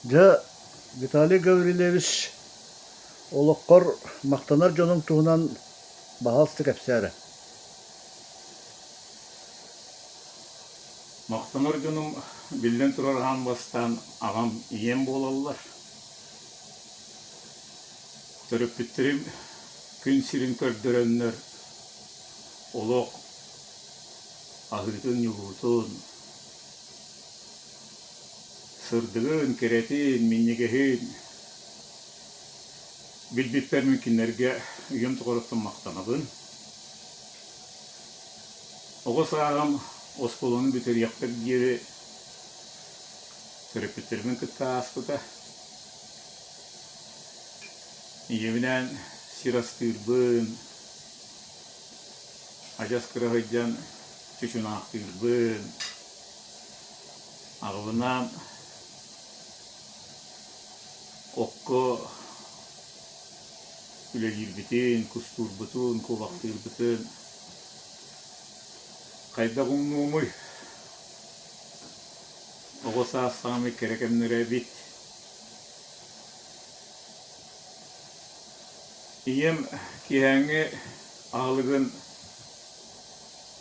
Дьэ, Виталий Гаврильевич, олоххор махтанар дьонуҥ туһунан баһаалыста кэпсээ эрэ. Махтанар дьонум, биллэн турар, аан бастаан аҕам, ийэм буолаллар. Төрөппүттэрим күн сирин көрдөрөннөр олох аһыытын-ньулуутун, сырдыгын, кэрэтин, минньигэһин билбиппэр мин кинилэргэ үйэм тухарыттан махтанабын. Оҕо сааһым оскуоланы бүтэриэхпэр диэри төрөппүттэрбин кытта ааспыта. Ийэбинээн сир астыырбын, адьас кыра сылдьан чучунаахтыырбын, аҕабынаан окко үлэлиирбитин, кустуурбутун, куобахтыырбытын хайдах умнуомуй? Оҕо саас саамай кэрэ кэмнэрэ эбит. Ийэм киэһээҥҥи аһылыгын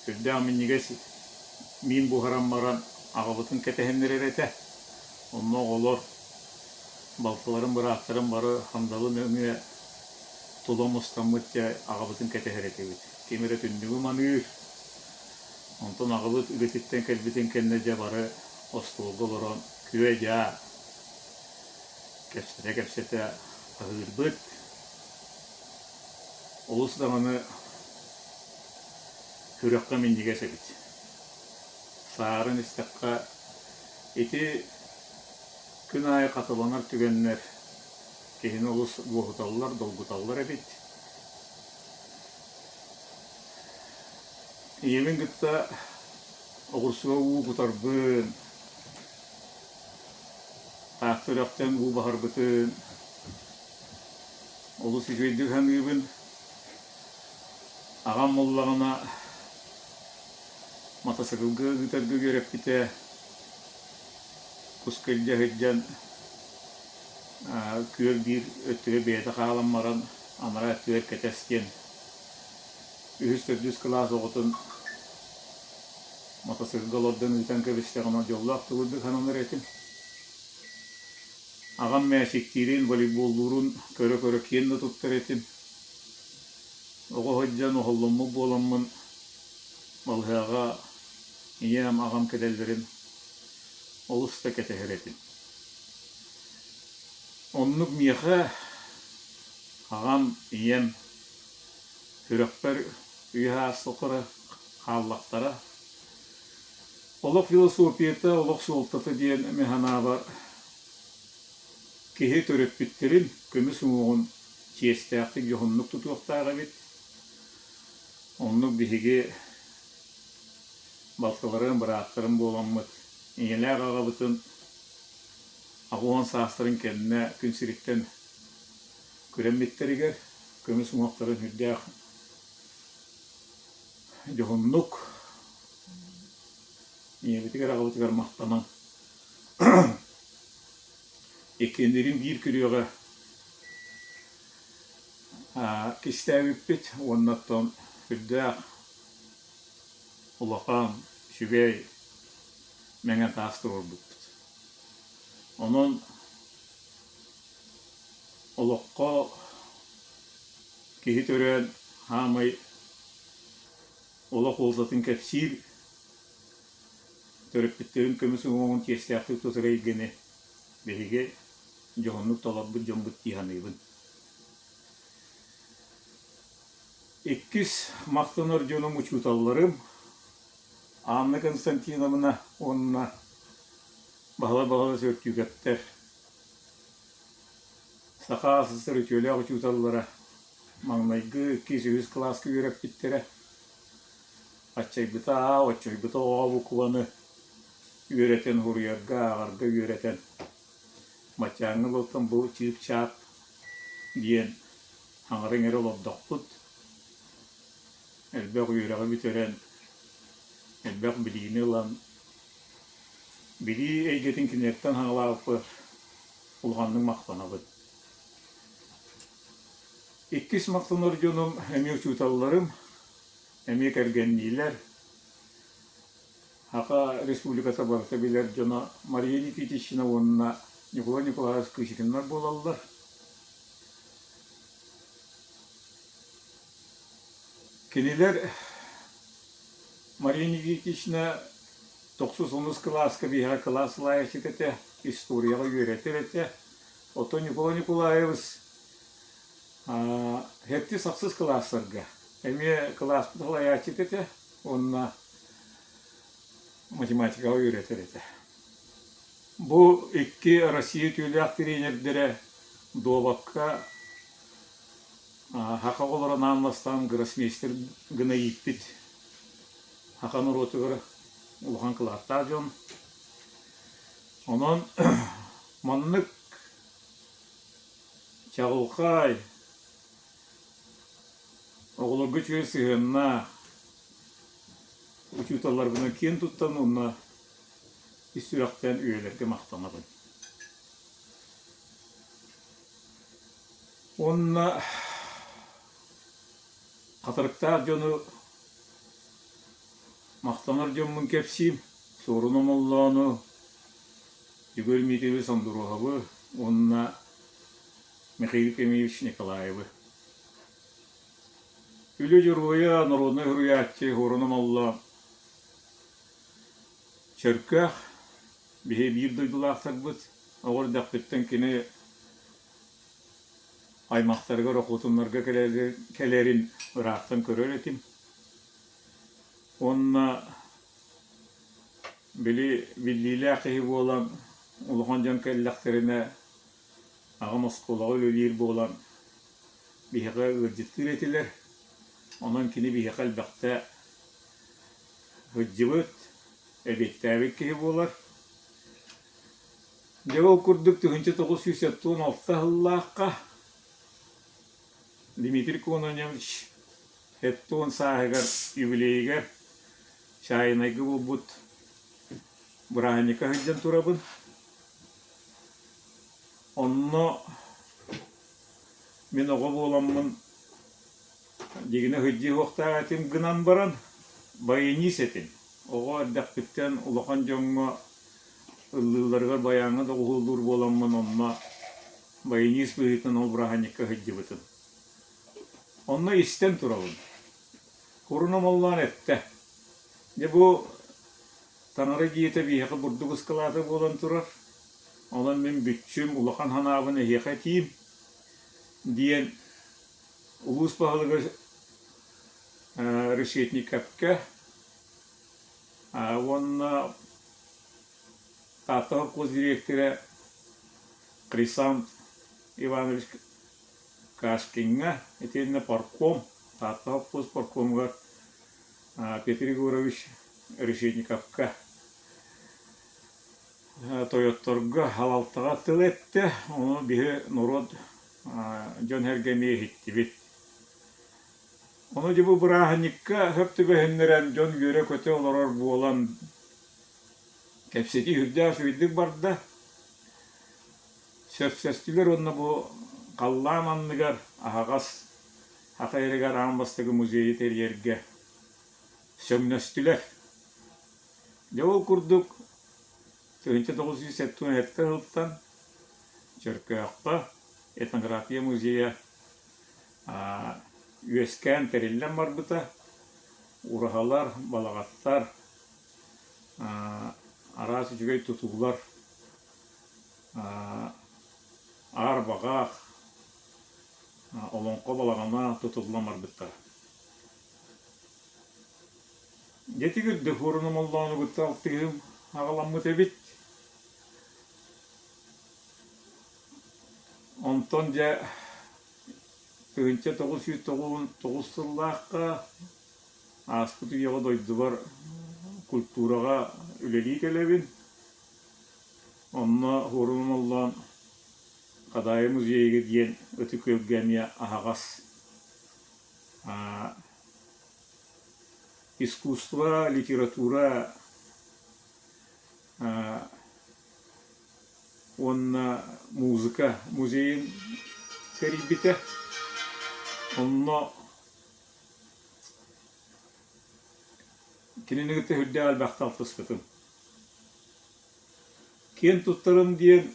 сүрдээх минньигэс миин буһаран баран аҕабытын кэтэһиннэрэр этэ. Онно оҕолор балтыларын, бырааттарын бары сандалы нөҥүө тула мустаммыт дьэ аҕабытын кэтэһэр этибит. Ким эрэ түннүгү маныыр, онтон аҕабыт үлэтиттэн кэлбитин кэннэ дьэ бары остуолга олорон күө-дьаа кэпсэтэ-кэпсэтэ аһыырбыт. Олус даҕаны сүрэххэ минньигэс эбит. Саарын истэххэ, ити күн аайы хатыланар түгэннэр киһини олус уоһуталлар, долгуталлар эбит. Ийэбин кытта оҕурсуга уу кутарбын, Таатта үрэхтэн уу баһарбытын олус үчүгэйдик саныыбын. Аҕам буоллаҕына матасыыкылга ыытарга үөрэппитэ, куска илдьэ сылдьан күөл биир өттүгэр бэйэтэ хаалан баран анараа өттүгэр кэтэс диэн үһүс-төрдүс кылаас оҕотун Матасыырга олордон ыытан кэбистэҕинэ дьоллоох тугурдук сананар этим. Аҕам мээчиктиирин, волейболлуурун көрө-көрө киэн да туттар этим. Оҕо сылдьан оһолломмут буоламмын балыһаҕа ийэм, аҕам кэлэллэрин олус да кэтэһэр этим. Оннук миэхэ аҕам, ийэм сүрэхпэр үйэ-саас тухары хааллахтара. Олох философията, олох суолтата диэн мин санаабар, киһи төрөппүттэрин көмүс уҥуоҕун чиэстээхтик, дьоһуннук тутуохтаах эбит. Оннук биһиги балтыларым, бырааттарым буоламмыт, ийэлээх аҕабытын 80 саастарын кэннэ күн сириттэн күрэммиттэригэр көмүс уҥуохтарын сүрдээх дьоһуннук ийэбитигэр аҕабытыгар махтанан иккиэннэрин биир күрүөҕэ кистээбиппит уонна оттон сүрдээх улахан үчүгэй мэҥэ таас туруорбуппут. Онон олоххо киһи төрөөн хаамай олох уолтатын кэпсиир төрөппүттэрин көмүс уҥуоҕун чиэстээхтик тутар эйгэни биһиги дьоһуннук толорбут дьоммут дии саныыбын. Иккис махтанар дьонум учууталларым Анна Константиновна уонна Баһылай Баһылай Сөртүүкэптэр Саха СССР үтүөлээх учууталлара маҥнайгы иккис, үһүс кылааска үөрэппиттэрэ. Аччайбыта аа, оччойбута оҕо букваны үөрэтэн, суруйарга, ааҕарга үөрэтэн, баччааҥҥы ыалтан бу чыып-чаап диэн аҥарын эрэ олордохпут. Элбэх үөрэҕи бүтэрэн, элбэх билиини ылан, билии эйгэтин кинилэртэн саҕалаабыппыт. улаханнык махтанабын. Иккис махтанар дьонум эмиэ учууталларым, эмиэ кэргэнниилэр. Саха Республиката барыта билэр дьоно Мария Никитична уонна Николай Николаевич Кычкиннар буолаллар. Кинилэр Мария Никитична тохсус онус кылааска биһиэхэ кылаас салайааччыта этэ, историяҕа үөрэтэр этэ. Оттон Николай Николаевич сэттис ахсыс кылаастарга эмиэ кылааспыт салайааччыта этэ уонна математикаҕа үөрэтэр этэ. Бу икки Россия үтүөлээх тренердэрэ дуобакка саха оҕолоро анаан бастаан гроссмейстер гына ииппит саха норуотугар улахан кылааттаах дьон. Онон маннык чаҕылхай, оҕолорго үчүгэй сыһыаннаах учууталларбынан киэн туттан уонна ис сүрэхтэн үйэлэргэ махтанабын. Уонна хатырыктаах дьону махтанар дьоммун кэпсиим. Суорун Омоллоону, Егор Дмитриевич Андруоһабы уонна Михаил Кимович Николаевы. Үлэ дьоруойа, народнай суруйааччы Суорун Омоллоон Чөркөөх биһи биир дойдулаахтарбыт. Оҕо эрдэхпиттэн кини аймахтарыгар охотуннарга кэлэрин ыраахтан көрөр этим. Уонна били биллиилээх киһи буолан улахан дьон кэллэхтэринэ аҕам оскуолаҕа үлэлиир буолан биһиэхэ ыалдьыттыыр этилэр. Онон кини биһиэхэ элбэхтэ сылдьыбыт, эбиэттээбит киһи буолар. Дьэ ол курдук 1976 сыллаахха Дмитрий Кононович 70 сааһыгар юбилейыгар чаайынайга буолбут бырааһынньыкка сылдьан турабын. Онно мин оҕо буоламмын дьигинэ сылдьыа суохтаах этим гынан баран баянист этим. Оҕо эрдэхпиттэн улахан дьоҥҥо ыллыылларыгар байааҥҥа доҕуһуоллуур буоламмын онно баянист быһыытынан ол бырааһынньыкка сылдьыбытым. Онно истэн турабын. Куруна моллоон эттэ: «Дьэ бу таҥара дьиэтэ биһиэхэ бурдук ыскылаата буолан турар, онон мин бүччүм, улахан санаабын эһиэхэ этиим» диэн улуус баһылыга Решетниковка уонна Таатта холкуос дириэктэрэ Хрисант Иванович Кашкиҥҥа итиэннэ парком, Таатта холкуос паркомугар Петр Егорович Решетниковка тойотторго, халалтаҕа тыл эттэ, ону биһи норуот дьон-сэргэ эмиэ иһиттибит. Ону дьэ бу бырааһынньыкка сөп түбэһиннэрэн дьон үөрэ-көтө олорор буолан кэпсэтии сүрдээх үчүгэйдик барда. Сөпсөстүлэр уонна бу халлаан анныгар аһаҕас саха сиригэр аан бастакы музейы тэрийэргэ сөҥнөстүлэр. Дьэ ол курдук 1977 сылтан Чөркөөххө этнография музейа үөскээн тэриллэн барбыта. Ураһалар, балаҕаттар, араас үчүгэй тутуулар Аар баҕах, олоҥхо балаҕана тутуллан барбыттара. Дьэ ити үрдүк уоруна моллоонугутта алтыһыым аҕаламмыт эбит. Онтон дьэ 1999 сыллаахха ааспыт үйэҕэ дойдубар культураҕа үлэлии кэлэбин. Онно Хуорун Омоллоон Хадаайы музейыгар диэн Ытык Күөлгэ эмиэ аһаҕас искусство, литература. уонна музыка музейын тэрийбитэ. Онно кинини кытта сүрдээх элбэхтэ алтыспытым. Киэн туттарым диэн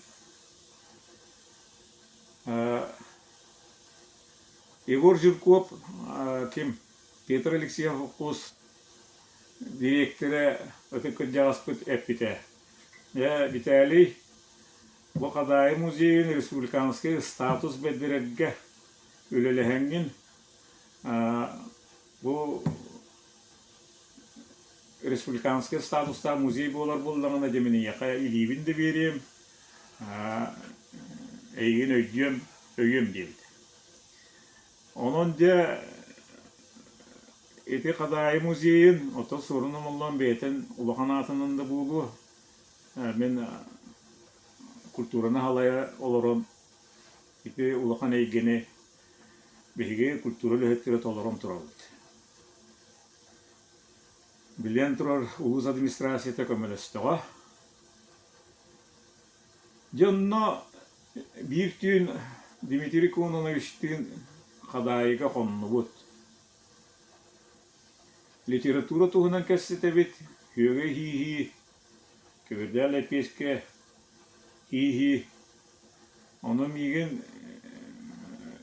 Егор Жирков ким Петр Алексеев-Хос дириэктэрэ ытык кырдьаҕаспыт эппитэ: «Дьэ, Виталий, бу Хадаайы музейын республиканскай статус бэрдэрэргэ үлэлэһэҥҥин, бу республиканскай статустаах музей буолар буоллаҕына, дьэ мин эйиэхэ илиибин да биэриэм, эйигин өйдүөм, өйүөм» диэбитэ. Онон дьэ ити Хадаайы музейын, оттон Суорун Омоллоон бэйэтин улахан аатынан да буолуо, мин культураны халайа олорон ити улахан эйгэни биһиги культура үлэһиттэрэ толорон турабыт. Билэн турар улуус администрацията көмөлөстөҕө. Дьэ онно биир түүн Дмитрий Кононовичтыын Хадаайыга хоннубут. Литература туһунан кэпсэтэбит, күөгэй иһии, көбүрдээх лэппиэскэ иһии. Ону миигин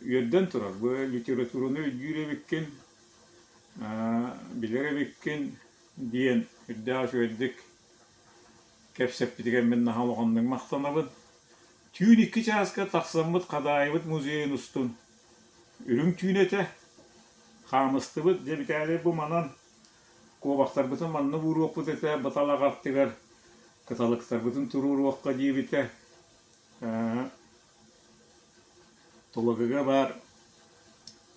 үөрдэн турар, бу литератураны өйдүүр эбиккин, билэр эбиккин диэн үрдээх үчүгэйдик кэпсэппитигэр мин наһаа улаханнык махтанабын. Түүн 2 чааска тахсаммыт Хадаайыбыт музейын устун үрүҥ түүн этэ. Хаамыстыбыт, дьэ Виталий бу манан куобахтарбытын манна ууруохпут этэ, баталах аттыгар кыталыктарбытын туруоруохха диэбитэ. Тулагыга баар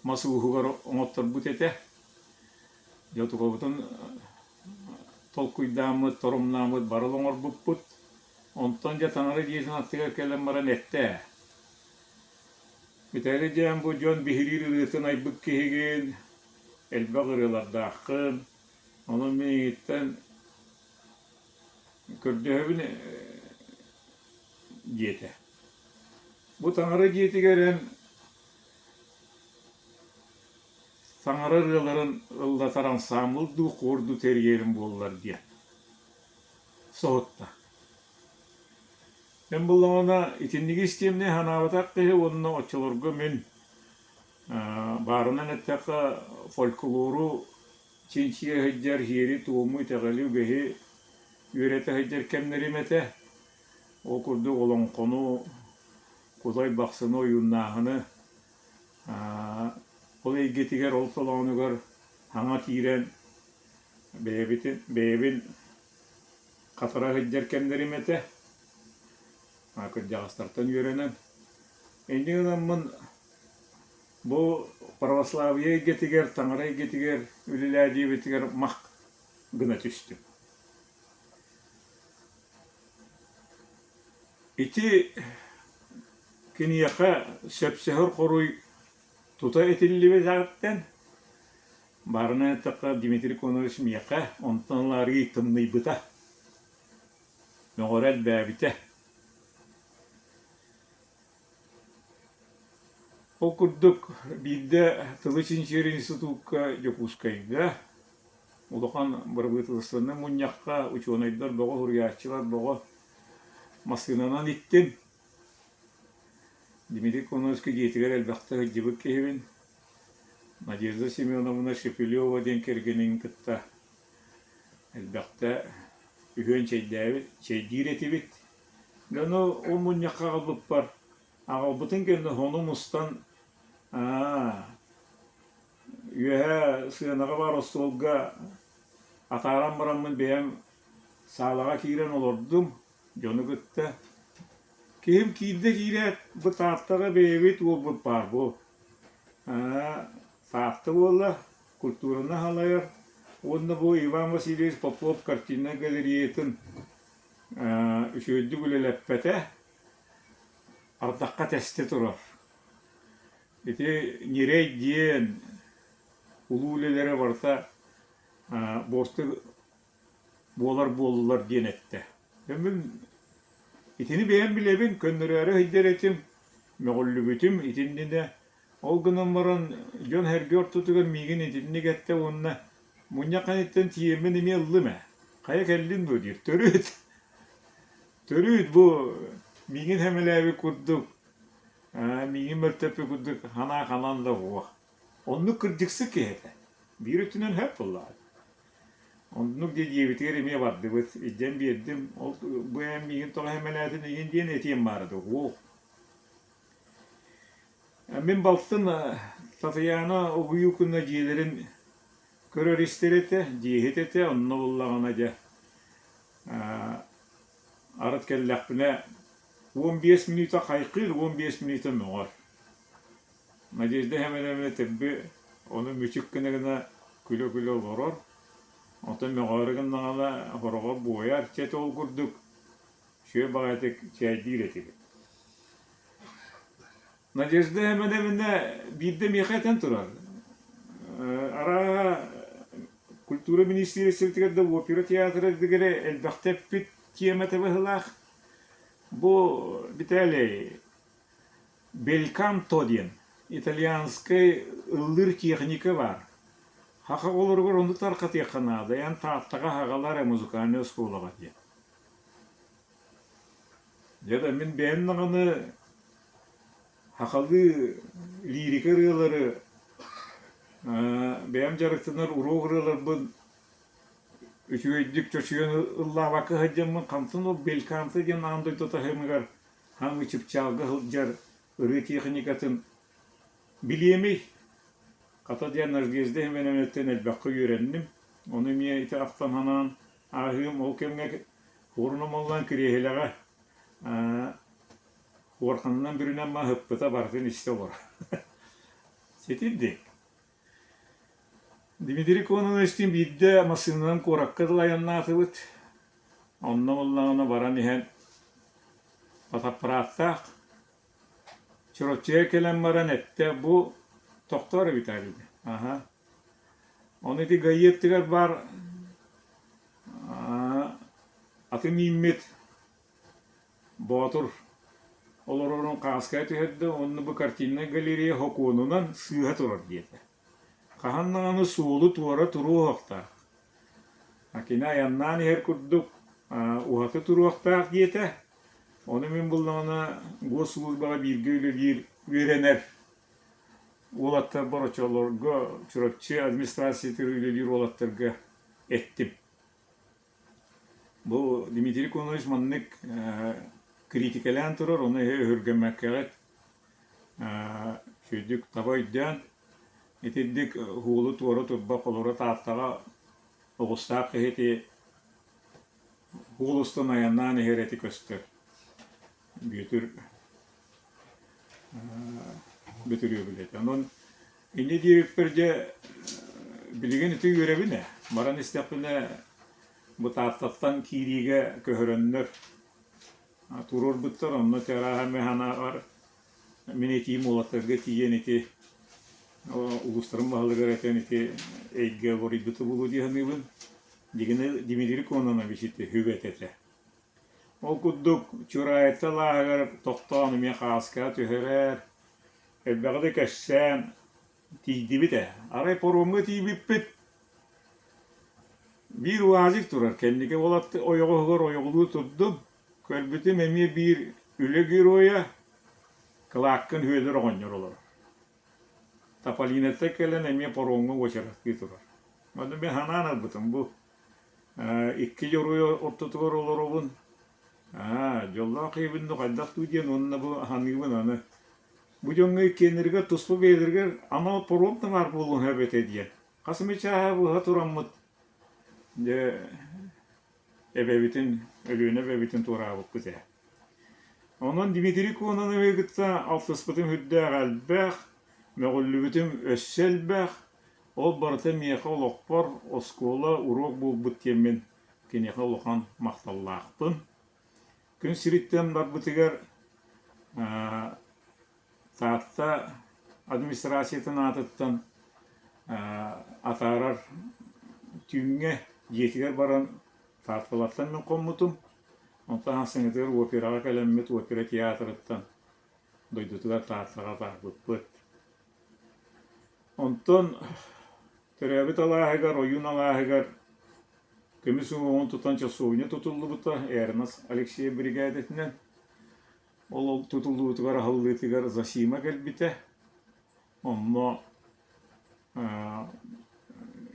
мас ууһугар оҥотторбут этэ. Дьэ отукабытын толкуйдааммыт, торумнааммыт барыл оҥорбуппут. Онтон дьэ таҥара дьиэтин аттыгар кэлэн баран эттэ ээ: «Виталий диэн бу дьон биһириир ырыатын айбыт киһигин, элбэх ырыалардааххын, онон миигиттэн көрдөһөбүн диэтэ. Бу таҥара дьиэтигэр эн Таҥара ырыаларын ыллатар ансаамбыл дуу, хор дуу тэрийэрим буоллар диэн соһутта. Мин буллаҕына итинниги истиэмнэ санаабатах киһи уонна оччолорго мин баарынан эттэххэ фольклору чинчийэ сылдьар сиэри-туому, итэҕэли, үгэһи үөрэтэ сылдьар кэмнэрим этэ. Ол курдук олоҥхону, Кудай Бахсыны ойууннааһыны Ол эйгэтигэр, ол толоонугар саҥа киирэн бэйэбитин, бэйэбин хатара сылдьар кэмнэрим этэ. Кырдьаҕастартан үөрэнэн. Инньэ гынаммын бу православие эйгэтигэр, таҥара эйгэтигэр үлэлээ диэбитигэр мах гына түстүм. Ити киниэхэ сөпсөһөр хоруй тута этиллибэтэҕиттэн, баарынан эттэххэ, Дмитрий Кононович миэхэ онтон ыла арыый тымныйбыта, мөҕөрө элбээбитэ. Ол курдук биирдэ тылы чинчийэр институкка Дьокуускайга улахан бырабыыталыстыбаннай мунньахха учуонайдар бөҕө, суруйааччылар бөҕө массыынанан иттим. Дмитрий Кононовичка дьиэтигэр элбэхтэ сылдьыбыт киһибин. Надежда Семеновна Шепелева диэн кэргэнин кытта элбэхтэ үһүөн чэйдээбит, чэйдиир этибит. Дьону ол мунньахха аҕалбыппар, аҕалбытын кэннэ хону мустан аа үөһэ сыанаҕа баар остуолга атааран бараммын бэйэм саалаҕа киирэн олордум дьону кытта. Киһим киирдэ киирээт, бу Тааттаҕа бэйэбит уолбут баар бу. Аа Таатта буолла, культураны салайар уонна бу Иван Васильевич Попов картиннай галереятын үчүгэйдик үлэлэппэтэ, ардахха тэстэ турар. Ити ньирэй диэн улуу үлэлэрэ барыта буорту буолар буоллулар диэн эттэ. Мин Итини бэйэм билэбин, көннөрөөрү сылдьар этим, мөҕүллүбүтүм итиннинэ. Ол гынан баран дьон-сэргэ ортотугар миигин итинник эттэ уонна мунньах кэнниттэн тиийэммин эмиэ ыллым ээ, хайа кэллин дуо диир. Төрүт, төрүт бу миигин сэмэлээбит курдук, миигин мөлтөппүт курдук санаа ханан да суох. Оннук кырдьыксыт киһи этэ. Биир өттүнэн сөп буоллаҕа. Оннук дии дьиэбитигэр эмиэ бардыбыт, илдьэн биэрдим, ол бу эн миигин тоҕо сэмэлээтин игин диэн этиэм баара дуо, уох. Мин балтым Татыйаана Угуйукуна дьиэлэрин көрөр-истэр этэ, дьиэһит этэ, онно буллаҕына дьэ арыт кэллэхпинэ 15 мүнүүтэ хайхыыр, 15 мүнүүтэ мөҕөр. Надежда Семеновна төрдү ону мүчүк гына-гына күлэ-күлэ олорор, онтон мөҕөөрү гыннаҕына хороҕор буойар, чэ ол курдук үчүгэй баҕайытык чээйдиир этибит. Надежда Семеновна биирдэ миэхэ этэн турар, арааһа культура министиэристибэтигэр да опера театрыгар элбэхтэ эппит тиэмэтэ быһыылаах. Бу Виталий Бельканто диэн итальянскай ыллыыр техника баар. Саха оҕолоругар ону тарҕатыахха наада, эн Тааттаҕа аҕалаар ээ музыкальнай оскуолаҕа диэн. Дьэ да мин бэйэм даҕаны сахалыы лирика ырыалары бэйэм дьарыктанар уруок ырыаларбын үчүгэйдик чочуйан ыллаабакка сылдьаммын хантан ол бельканто диэн аан дойду таһымыгар Хаҥыы чыпчаалга сылдьар ырыа техникатын билиэмий? Хата диэн Надежда Семеновнаттан элбэххэ үөрэнним. Ону эмиэ ити ахтан санаан ааһыым. Ол кэмҥэ хуорун омоллоон кириэһилэҕэ хуорханынан бүрүнэн маһыппыта барытын истэ олорор. Ситирдик. Дмитрий Кононовичтыын биирдэ массыынанан куоракка дылы айаннаатыбыт. Онно буоллаҕына баран иһэн фотоаппарааттаах Чурапчыга кэлэн баран эттэ бу тохтоор Виталий аһа ону ити ГАИ аттыгар баар аты мииммит Боотур олорорун хааскайа түһэрдэ уонна бу картиннай галерея сокуонунан сыыһа турар диэтэ. Хаһан даҕаны суолу туора туруоһуохтаах. Кини айаннаан иһэр курдук уһаты туруохтаах диэтэ. Ону мин буллаҕына госслужбаҕа бииргэ үлэлиир үөрэнэр уолаттарбар оччолорго Чурапчы администрациятыгар үлэлиир уолаттарга эттим. Бу Дмитрий Кононович маннык критикэлээн турар, ону эһэ өһүргэммэккэҕит үчүгэйдик таба өйдөөн, итинник уолу туора турбах олоро Тааттаҕа оҕустаах киһи ити уол устун айаннаан иһэр эти көстөр. Бүөтүр Бөтүрүөбүл этэ. Онон инньэ диэбиппэр дьэ билигин ити үөрэбин ээ. Баран истэхпинэ бу Тааттаттан киириигэ көһөрөннөр туруорбуттар. Онно ити арааһа эмэ санааҕар мин этиим уолаттарга тиийэн ити улуустарын баһылыгар этэн ити эйгэ уларыйбыта буолуо дии саныыбын. Дигини Дмитрий Кононович ити сүбэтэ этэ. Ол курдук Чураайта алааһыгар тохтоон эмиэ хааскаҕа түһэрэр, элбэҕи да кэпсээн тиийдибит ээ. Арай паромҥа тиийбиппит биир УАЗик турар, кэнники уолат ойоҕоһугар ойоҕолуу турдум, көрбүтүм эмиэ биир үлэ геройа Кылааккын Үөдэр оҕонньор олорор. Тополинаттан кэлэн эмиэ паромҥа уочараттыы турар. Ону мин санаан ылбытым бу Икки дьоруой ортотугар олоробун. Аа, дьоллоох киһибин дуу, хайдах дуу диэн уонна бу саныыбын аны. Бу дьоҥҥо иккиэннэригэр туспа бэйэлэригэр анал паром да баар буолуон сөп этэ диэн. Хас эмэ чааһы быһа тураммыт дьэ эбэбитин, Өлүөнэ эбэбитин туораабыппыт ээ. Онон Дмитрий Кононовы кытта алтыспытым сүрдээх элбэх, мөҕүллүбүтүм өссө элбэх. Ол барыта миэхэ олохпор оскуола уруок буолбут диэммин киниэхэ улахан махталлаахпын. Күн сириттэн барбытыгар Таатта администрациятын аатыттан атаарар түүҥҥэ дьиэтигэр баран Таатталартан мин хоммутум. Онтон ахсынньытыгар операҕа кэлэммит опера театрыттан дойдутугар Тааттаҕа атаарбыппыт. Онтон төрөөбүт алааһыгар, Ойуун алааһыгар көмүс уҥуоҕун тутан часовня тутуллубута Эрнст Алексеев биригээдэтинэн. Ол тутуллуутугар аһыллыытыгар Засима кэлбитэ. Онно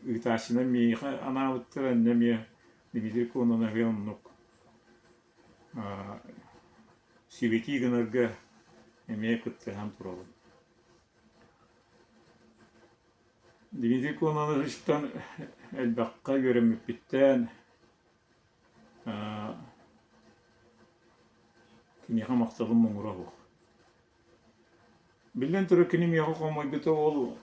ыытааччынан миэхэ анаабыттара, иннэ эмиэ Дмитрий Кононовы оннук сибэтии гынарга эмиэ кыттыһан турабын. Дмитрий Кононовичтан элбэххэ үөрэммиппиттэн киниэхэ махталым муҥура суох. Биллэн турар, кини миэхэ хомойбута ол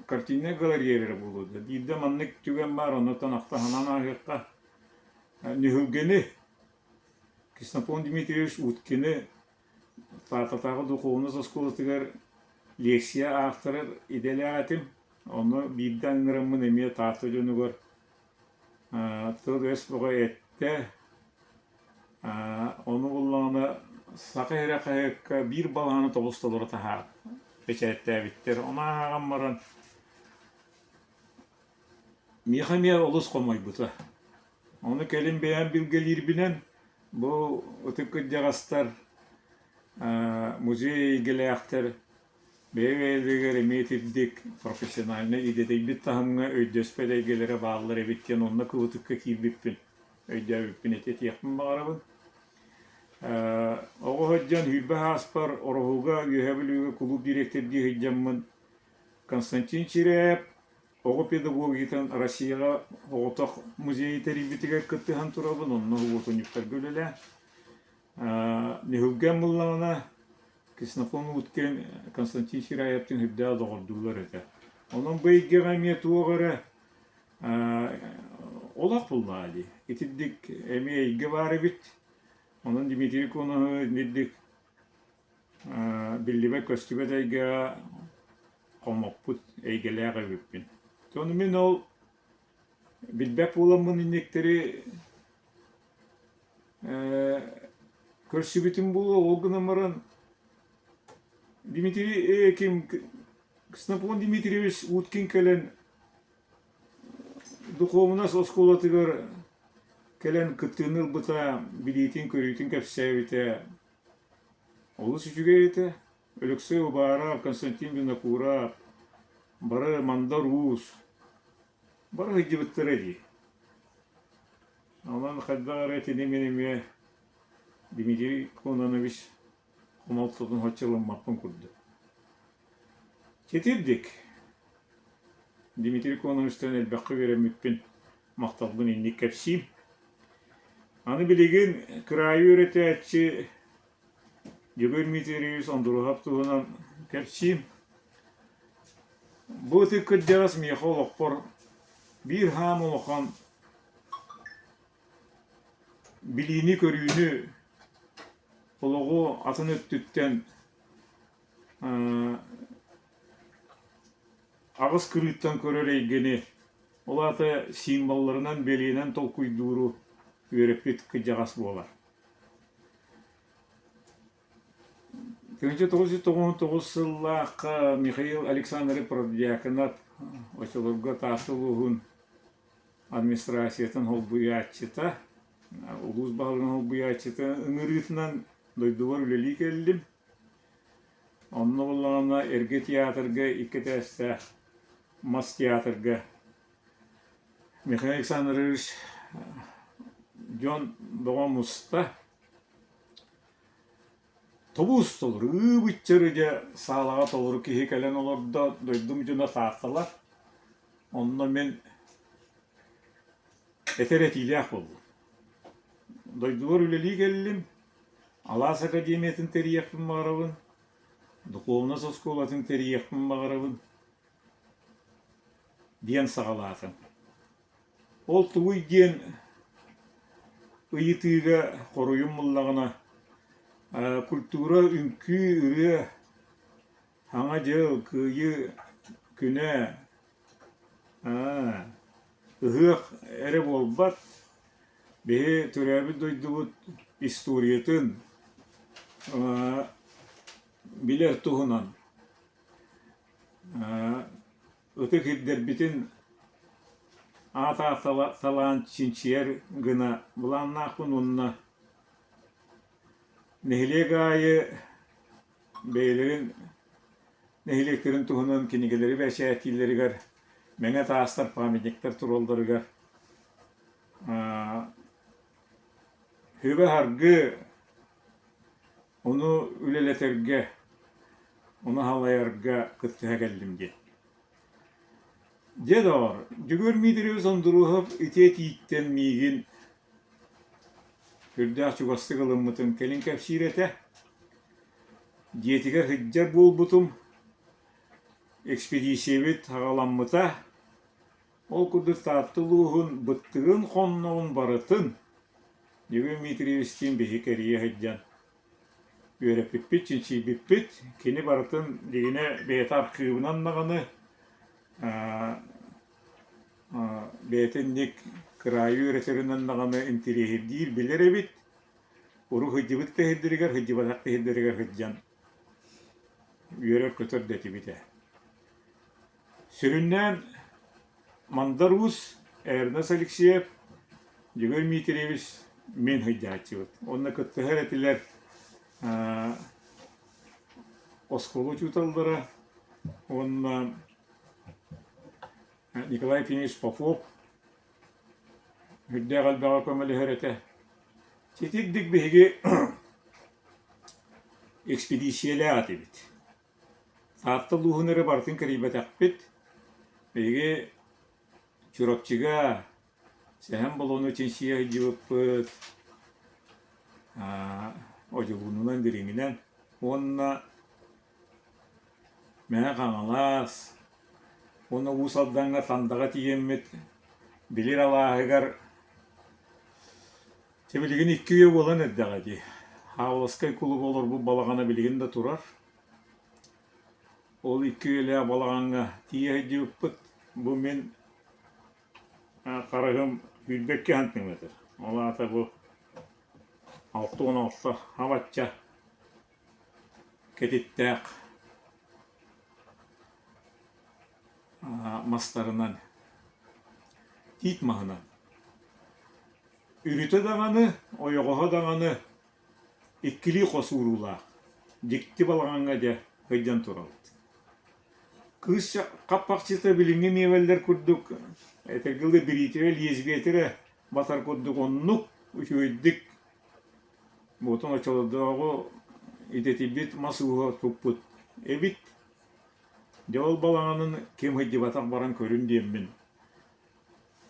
картиннай галерея эрэ буолуо да. Биирдэ маннык түгэн баар, оннуттан ахта санаан ааһыахха. Нүһүлгэни Ксенофонт Дмитриевич Уткины Тааттатааҕы духуобунас оскуолатыгар лекция аахтарар идэлээх этим. Онно биирдэ ыҥыраммын эмиэ Таатта дьонугар тыл-өс бөҕө эттэ. Ону буллаҕына Саха сирэ хаһыакка биир балаһаны тобус-толору таһаар бэчээттээбиттэр. Ону ааҕан баран миэхэ эмиэ олус хомойбута. Ону кэлин бэйэм билгэлиирбинэн бу ытык кырдьаҕастар музей эйгэлээхтэр бэйэ-бэйэлэригэр эмиэ итирдик профессиональнай идэтийбит таһымҥа өйдөспөт эйгэлэрэ бааллар эбит диэн онно кыбытыкка киирбиппин өйдөөбүппүн этиэхпин баҕарабын. Оҕо сылдьан сүүрбэ сааспар Ороһуга Үөһээ Бүлүүгэ кулууп дириэктэрдии сылдьаммын Константин Чирээп оҕо педагогикатын Россияҕа оҕотох музейы тэрийбитигэр кыттыһан турабын, онно уотунньуктарга үлэлээн. Нүһүлгэн буллаҕына Ксенофонт Уткин Константин Чиряевтыын үрдээх доҕордуулар этэ. Онон бу эйгэҕэ эмиэ туох эрэ олох буллаҕа дии. Итирдик эмиэ эйгэ баар эбит. Онон Дмитрий Коноһы итирдик биллибэт-көстүбэт эйгэҕэ хомоппут эйгэлээх эбиппин. Ону мин ол билбэт буоламмын инниктэри көрсүбүтүм буолуо, ол гынан баран Дмитрий ким Ксенофонт Дмитриевич Уткин кэлэн Духуобунас оскуолатыгар кэлэн кыттыыны ылбыта, билиитин-көрүүтүн кэпсээбитэ олус үчүгэй этэ. Өлөксөй Убаров, Константин Винокуров, бары Мандар Уус, бары сылдьыбыттара дии. Онон хайдах эрэ итини мин эмиэ Дмитрий Кононович хомолтотун соччо ылыммаппын курдук. Итирдик Дмитрий Кононовичтан элбэххэ үөрэммиппин махталбын инник кэпсиим. Аны билигин кыраайы үөрэтээччи Дьөгүөр Дмитриевич Ондуруһап туһунан кэпсиим. Бу ытык кырдьаҕас миэхэ олохпор биир хаам улахан билиини-көрүүнү, олоҕу атын өттүттэн аҕыс кырыыттан көрөр эйгэни, ол аата символларынан, бэлиэнэн толкуйдууру үөрэппит кырдьаҕас буолар. 1999 сыллаахха Михаил Александрович Протодьяконов оччолорго Таатта улууһун администрациятын холбуйааччыта, улуус баһылыгын холбуйааччыта ыҥырыытынан дойдубар үлэлии кэллим. Онно буоллаҕына эргэ театрга икки этээстээх мас театрга Михаил Александрович дьон бөҕө муста. Тобус толору, ыы-быччары дьэ саалаҕа толору киһи кэлэн олордо, дойдум дьоно Таатталар. Онно мин этэр этиилээх буоллум. Дойдубар үлэлии кэллим, Алаас академиятын тэрийиэхпин баҕарабын, духуобунас оскуолатын тэрийиэхпин баҕарабын диэн саҕалаатым. Ол тугуй диэн ыйытыыга хоруйум буллаҕына, культура, үҥкүү, ырыа, Саҥа дьыл, Кыайыы күнэ, ыһыах эрэ буолбат. Биһи төрөөбүт дойдубут историятын билэр туһунан ытык ирдэрбитин аат салаан чинчийэр гына былааннаахпын уонна нэһилиэк аайы бэйэлэрин нэһилиэктэрин туһунан кинигэлэри бэчээттииллэригэр мэҥэ таастар памятниктар туралларыгар Сүбэ-саргы ону үлэлэтэргэ, ону салайарга кыттыһа кэллим диэн. Дьэ, доҕор, Дьөгүөр Дмитриевич Ондуруоһап ити этииттэн миигин сүрдээх чугастык ылыммытын кэлин кэпсиир этэ. Дьиэтигэр сылдьар буолбутум, экспедициябит саҕаламмыта. Ол курдук Таатта улууһун быттыгын хонноҕун барытын Дьөгүөр Дмитриевичтиин биһи кэрийэ сылдьан үөрэппиппит, чинчийбиппит. Кини барытын дьиҥинэ бэйэтэ архыыбынан даҕаны бэйэтэ инник кыраайы үөрэтэринэн даҕаны интириэһиргиир билэр эбит. Урут сылдьыбыт да сирдэригэр, сылдьыбатах да сирдэригэр сылдьан үөрэр-көтөр да этибит ээ. Сүрүннээн Мандар Уус, Эрнест Алексеев, Дьөгүөр Дмитриевич мин сылдьааччыбыт. Уонна кыттыһар этилэр оскуола учууталлара уонна Николай Ефимович Попов үрдээх элбэҕи көмөлөһөр этэ. Ситирдик биһиги экспедициялээх этибит. Таатта улууһун эрэ барытын кэрийбэтэхпит. Биһиги Чурапчыга Сэһэн Болону чинчийэ сылдьыбыппыт, Одьулуунунан, Дириҥинэн уонна Мэҥэ Хаҥалас уонна Уус Алдаҥҥа Тандаҕа тиийэммит Билир алааһыгар Дьэ билигин икки үйэ буолан эрдэҕэ дии. Хаалласкай кулууба олорбут балаҕана билигин да турар. Ол икки үйэлээх балаҕаҥҥа тиийэ сылдьыбыппыт. Бу мин харыһым 22 сантиметр. Ол аата бу 66 абачча кэтиттээх мастарынан, тиит маһынан. Үрүтэ даҕаны, ойоҕоһо даҕаны иккилии хос ууруулаах, дьикти балаҕаҥҥа дьэ сылдьан турабыт. Кыыс хаппахчыта билиҥҥи миэбэллэр курдук этэргэ дылы бириитирэ, лиэзбиэтэ эрэ батар курдук оннук үчүгэйдик буотун оччолордооҕу идэтийбит мас ууһа туппут эбит. Дьэ ол балаҕанын ким сылдьыбатах баран көрүн диэммин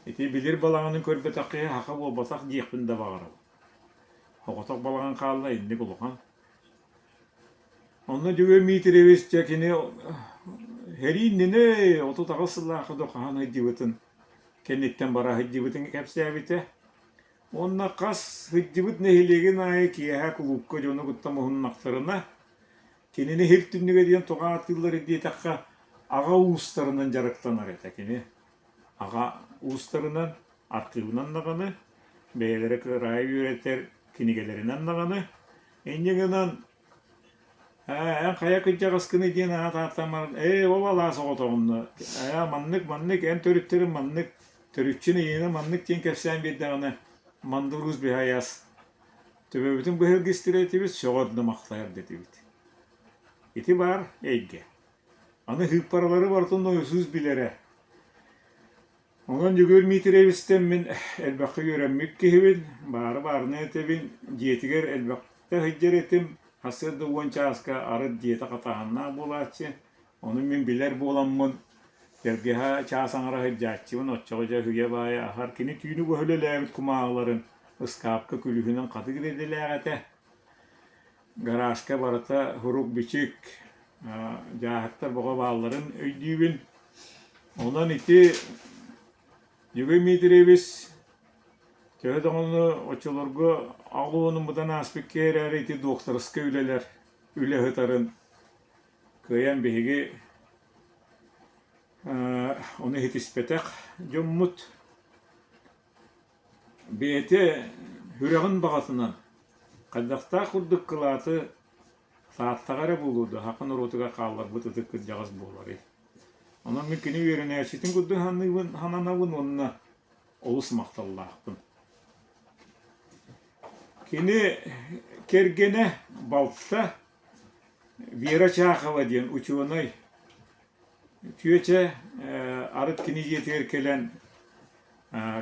Ити билир балаҕанын көрбөтөх киһи саха буолбатах диэхпин да баҕарабын. Соҕотох балаҕан хаалла инник улахан. Онно Дьөгүөр Дмитриевич дьэ кини сэрии иннинэ 38 сыллаахха да хаһан сылдьыбытын кэнниттэн бара сылдьыбытын кэпсээбитэ. Уонна хас сылдьыбыт нэһилиэгин аайы киэһэ кулуупка дьону кытта муһуннахтарына, кинини сир түннүгэ диэн тоҕо ааттыыллар диэтэххэ, аҕа уустарынан дьарыктанар этэ кини. Аҕа уустарынан, архыыбынан даҕаны, бэйэлэрэ кыраайы үөрэтэр кинигэлэринэн даҕаны, инньэ гынан ээ эн хайа кырдьаҕаскыный диэн аат ааттаан баран ээ ол алаас оҕотоҕунна ээ маннык маннык эн төрүттэрин маннык төрүччүн эйиэнэ маннык диэн кэпсээн биэрдэҕинэ Мандыр Уус Биһайас төбөбүтүн быһыргыстыр этибит сөҕөр да махтайар да этибит. Ити баар эйгэ. Аны сыыппаралары барытын нойосуус билэрэ. Онон Дьөгүөр Дмитриевичтэн мин элбэххэ үөрэммит киһибин, баары баарынан этэбин, дьиэтигэр элбэхтэ сылдьар этим, сарсыарда уон чааска арыт дьиэтэ хатааһыннаах буолааччы, ону мин билэр буоламмын, тэлгэһэ чаас аҥара сылдьааччыбын, оччоҕо дьэ үһүйэ баайа аһар. Кини түүнү быһа үлэлээбит кумааҕыларын ыскаапка күлүүһүнэн хатыыр идэлээх этэ. Гаражка барыта сурук-бичик, дьааһыктар бөҕө баалларын өйдүүбүн. Онон ити Юрий Дмитриевич төһө даҕаны оччолорго аҕа уонун быдан ааспыт киһи эрээри ити докторскай үлэлэр үлэ ыытарын кыайан биһиги ону ситиспэтэх дьоммут. Бэйэтэ сүрэҕин баҕатынан хайдахтаах курдук кылааты Тааттаҕа эрэ буолуо дуо, саха норуотугар хаалларбыт ытык кырдьаҕас буоларый. Онон мин кини үөрэнээччитин курдук саныыбын, сананабын уонна олус махталлаахпын. Кини кэргэнэ, балта Вера Чахова диэн учуонай чүөчэ арыт кини дьиэтигэр кэлэн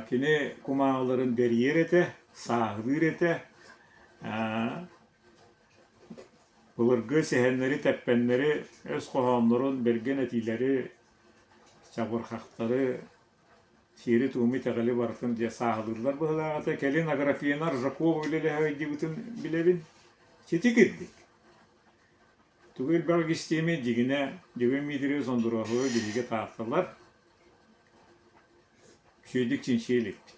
кини кумааҕыларын бэрийэр этэ, сааһылыыр этэ. Былыргы сэһэннэри, тэппэннэри, өс хоһооннорун, бэргэн этиилэри, чабырҕахтары, сиэри-туому итэҕэли барытын дьэ сааһылыыллар быһыылаах этэ. Кэлин Аграфена Аржакова үлэлэһэ сылдьыбытын билэбин. Сити кирдик. Тугу элбэҕи истиэмий дьигинэ Дьөгүөр Дмитриевич Сондуруоһу биһиги таатталар. Үчүгэйдик чинчийэ иликпит.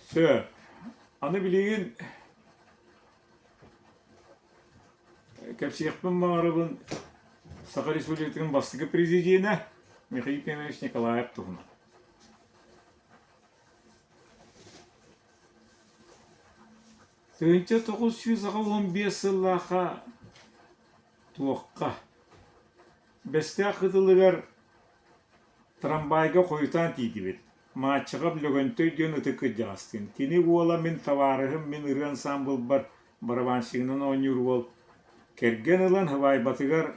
Сөп. Аны билигин кэпсиэхпин баҕарабын Саха Республикатын бастакы президенэ Михаил Ефимович Николаев туһунан. 1985 сыллаахха туохха Бэстээх кытылыгар трамвайга хойутаан тиийдибит. Мааччаҕа Лөгөнтөй диэн ытык кырдьаҕастыын. Кини уола мин табаарыһым, мин ырыа ансаамбылбар барабанщигынан оонньуур уол. Кэргэн ылан һыбаайбатыгар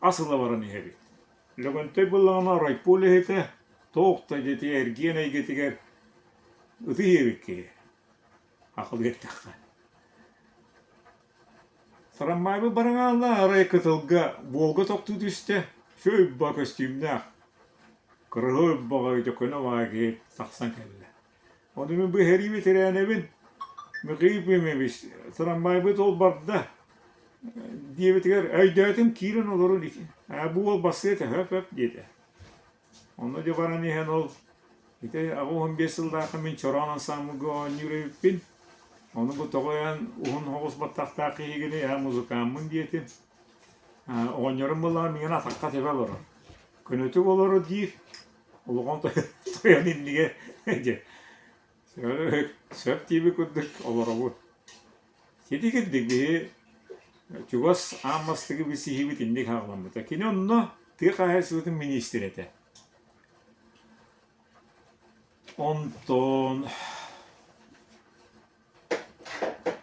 ас ыла баран иһэбит. Лөгөнтөй буоллаҕына райпо үлэһитэ, туох да дьиэтэ эргиэн эйгэтигэр ытыы иһэбит киһи. Акыл эттэххэ. Трамвайбыт бараҥаалла арай кытылга буолга тохтуу түстэ, сүөйбэ көстүүмнээх, кырыһы баҕайы көнө баҕайы киһи тахсан кэллэ. Ону мин бу сэрии бэтэрээнэбин, Михаил Ефимович, трамвайбыт ол барда диэбитигэр өйдөөтүм киирэн олорун ээ бу уол бассыа этэ хөп хөп диэтэ. Онно дьэ баран иһэн ол ити 85 сыллаахха мин чороон ансаамбылга оонньуур эбиппин. Ону бу тоҕо эн уһун соҕус баттахтаах киһигини ээ музыкааммын диэтим. Оҕонньорум буоллаҕа миигин атахха тэбэ олорор. Көнөтүк олоро диир, улахан тойон иннигэр дьэ сөп диэбит курдук олоробут. Сити кирдик биһи чугас аан бастакы билсиһиибит инник хаалламмыта. Кини онно тыа хаһаайыстыбатын миниистирэ этэ. Онтон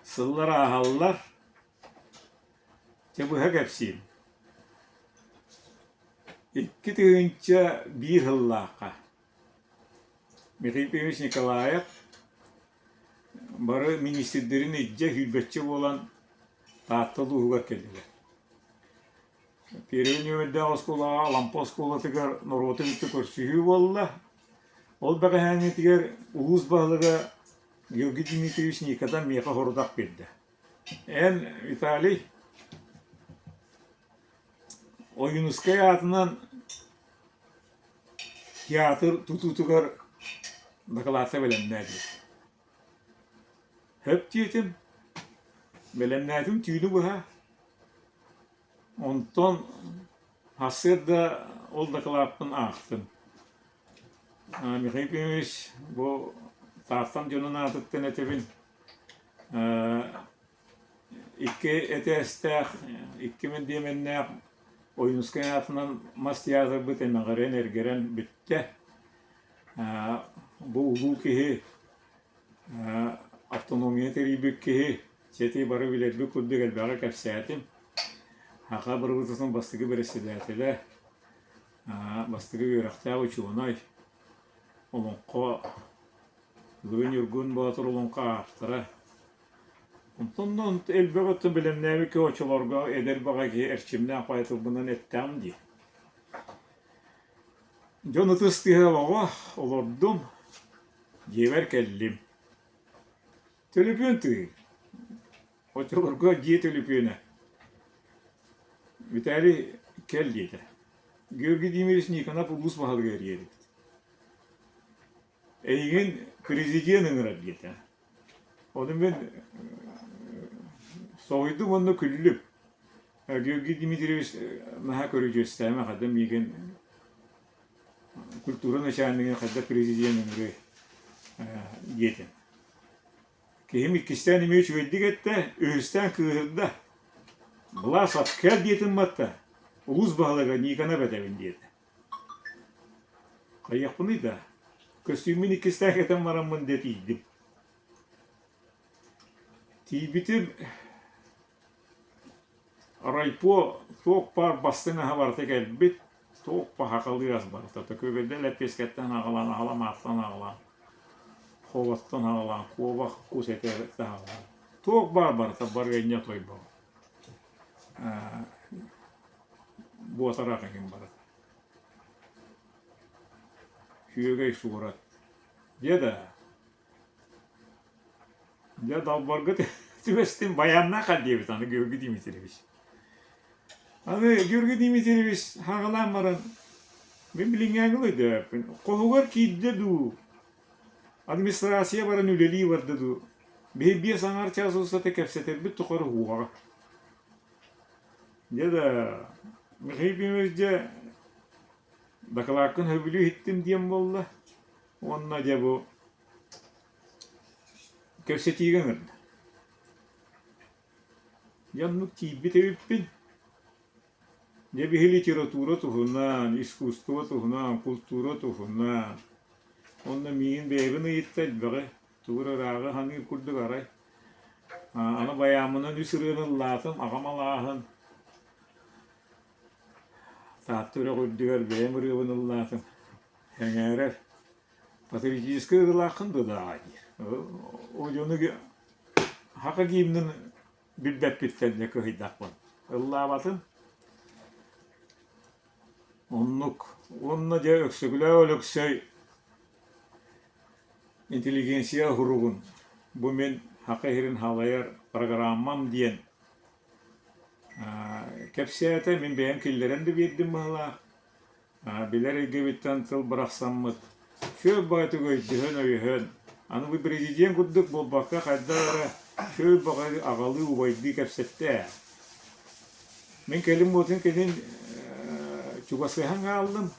сыллар ааһаллар. Дьэ быһа кэпсиим. 2001 сыллаахха Михаил Ефимович Николаев бары миниистирдэрин илдьэ сүүрбэччэ буолан Таатта улууһугар кэллилэр. Первый нүөмэрдээх оскуолаҕа Алампа оскуолатыгар норуоту кытта көрсүһүү буолла. Ол бэҕэһээҥҥитигэр улуус баһылыга Георгий Дмитриевич Никитин миэхэ сорудах биэрдэ. Эн, Виталий, Ойуунускай аатынан театр тутуутугар дакылаатта бэлэмнээ диэн. Сөп диэтим, бэлэмнээтим түүнү быһа. Онтон сарсыарда ол дакылааппын аахтым. Михаил Ефимович бу Тааттам дьонун аатыттан этэбин Икки этээстээх, икки мэндиэмэннээх Ойуунускай аатынан мас театрбыт эмэҕирэн, эргэрэн бүттэ. Бу улуу киһи, автономия тэрийбит киһи, сити бары билэрбит курдук элбэҕи кэпсээтим. Саха бырабыыталыстыбатын бастакы бэрэссэдээтэлэ, бастакы үөрэхтээх учуонай, олоҥхо Бүгүн Ньургун Боотур олоҥхо ааптара. Онтон да элбэх өттүн бэлэмнээбит киһи оччолорго эдэр баҕа киһи эрчимнээх баайытылбынан эттэҕим дии. Дьон ытыс тыаһа олоҕо олордум, дьиэбэр кэллим. Төлөпүөн тыый. Оччолорго дьиэ төлөпүөнэ. Виталий кэл диэтэ. Георгий Дмитриевич Никонов улуус баһылыга эрийэр эбит. Эйигин президент ыҥырар диэтэ. Ону мин соһуйдум уонна күллүм. Георгий Дмитриевич наһаа көрүдьүөстээмэ хата миигин. Культура начальнигын хайдах президент ыҥырыай диэтим. Киһим иккистээн эмиэ үчүгэйдик эттэ, үһүстээн кыыһырда. Былаас кэл диэтим батта, улуус баһылыга Никонов этэбин диэтэ. Хайыахпыный да, көстүүммүн иккистээн кэтэн бараммын дэ тиийдим. Тиийбитим Райпо туох баар бастыҥ аһа барыта кэлбит, туох баһахалыы ас барыта Төкүгүрдэ лэппиэскэттэн аҕалан, аҕаламааттан аҕалан, хоботтон аҕалан, куобах кус этэ аҕалан, туох баар барыта барыанньа тойбоҕо буотарах эҥин барыта. Үөгэй суорат. Дьэ да Дьэ, далбарга түбэстим, байааннаах хат диэбит аны Георгий Дмитриевич. Аны Георгий Дмитриевич хаҕалаан баран, мин билиҥҥээҥи өйдөөбөппүн, хоһугар киирдэ дуу, администрация баран үлэлии барда дуу, биһи биэс аҥаар чаас устата кэпсэтэрбит тухары уһуоҕа. Дьэ да, Михаил Ефимович дьэ, дакылааккын сөбүлүү иһиттим диэн буолла уонна дьэ бу Кэпсэтиигэ ыҥырда. Дьэ оннук тиийбит эбиппин. Дьэ биһи литература туһунан, искусство туһунан, култуура туһунан. Онно миигин бэйэбин ыйытта элбэҕи, тугу эрэ ырааҕы саныыр курдук арай. Аны байааммынан үс ырыаны ыллаатым, аҕам алааһын, Таатта үрэх үрдүгэр бэйэм ырыабын ыллаатым. Эҥээрэр Патриотическай ырыалааххын дуо даа диир. Ол дьону саха гимнин билбэппиттэн дьэ кыһыйдахпын. Ыллаабатым. Оннук. Уонна дьэ Өксөкүлээх Өлөксөй интеллигенция уһуругун бу мин Саха сирин салайар программам диэн кэпсээтэ. Мин бэйэм киллэрэн да биэрдим быһыылаах. Билэр эйгэбиттэн тыл бырахсаммыт, сүөл баҕайытык өйдөһөн-өйөһөн, аны бу президент курдук буолбакка хайдах эрэ сүөл баҕайы аҕалыы убайдыы кэпсэттэ ээ. Мин кэлин буотун кэлин чугасыһан хааллым.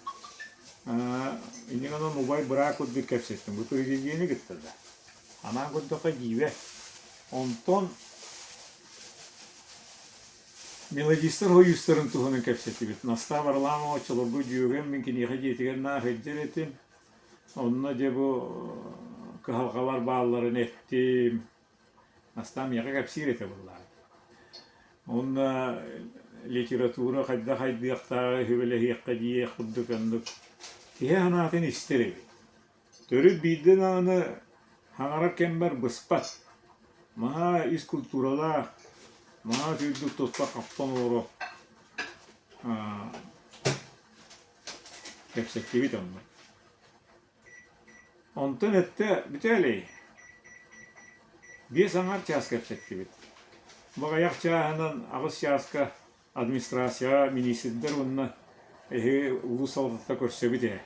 Инньэ гынан убай быраат курдук кэпсэттим. Бу президени кытта да. Анаан көрдөххө дьиибэ. Онтон Мелодистар сойуустарын туһунан кэпсэтибит. Настаа Варламова оччолорго дьүөгэм, мин киниэхэ дьиэтигэр наар сылдьар этим. Онно дьэ бу кыһалҕалар баалларын эттим. Настаа миэхэ кэпсиир этэ буоллаҕа. Уонна литература хайдах хайдыахтааҕы сүбэлэһиэххэ диэх курдук оннук киһи санаатын истэр эбит. Төрүт биирдэ даҕаны хаҥарар кэммэр быспат, наһаа ис культуралаах, наһаа үчүгэйдик туспа-хаптан олоро кэпсэттибит онно. Онтон эттэ Виталий, 5 аҥаар чаас кэпсэттибит. Баҕайах чааһынан 8 чааска администрацияҕа миниистирдэр уонна эһиги улуус салалтата көрсөбүт ээ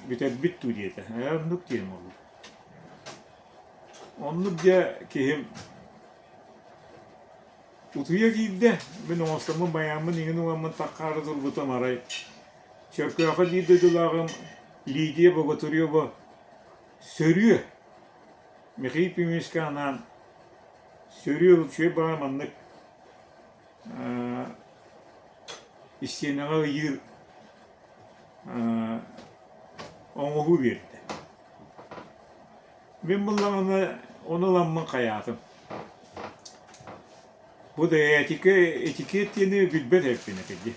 бүтэрбит дуу диэтэ ээ оннук диэн буолла оннук дьэ киһим утуйа киирдэ мин оҥостоммун байааммын иҥин уҥаммын таххаары турбутум арай Чөркөөхө биир дойдулааҕым Лидия Богатырева сөрүө Михаил Пимовичка анаан сөрүө үчүгэй баҕа маннык истиэнэҕэ ыйыыр оҥоһуу биэрдэ. Мин буллаҕына ону ыламмын хайаатым. Бу да этика, этикет диэни билбэт эбиппин этэ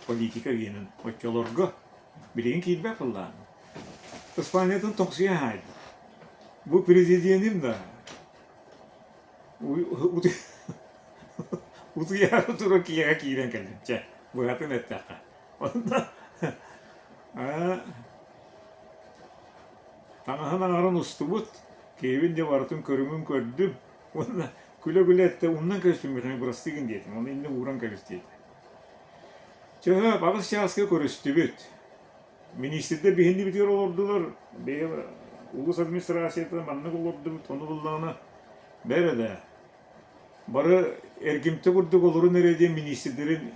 Политика диэнин оччолорго билигин киирбэт буоллаҕым. Испаниятын тоҥсуйа хаайдым. Бу президеним да Утуйаары туран киэһэ киирэн кэллим чэ, быһатын эттэххэ. Онно таҥаһын аҥарын устубут, киһибин дьэ барытын көрүҥүн көрдүм уонна күлэ-күлэ эттэ умнан кэбиспин Михаил бырастыы гын диэтим, ону иннэ ууран кэбис диэтэ. Чөһө 8 чааска көрүстүбүт. Миниистирдэр биһиннибитигэр олордулар, бэйэ улуус администрацията маннык олордубут, ону буллаҕына бэрэ да бары эргимтэ курдук олорун эрэ диэн миниистирдэрин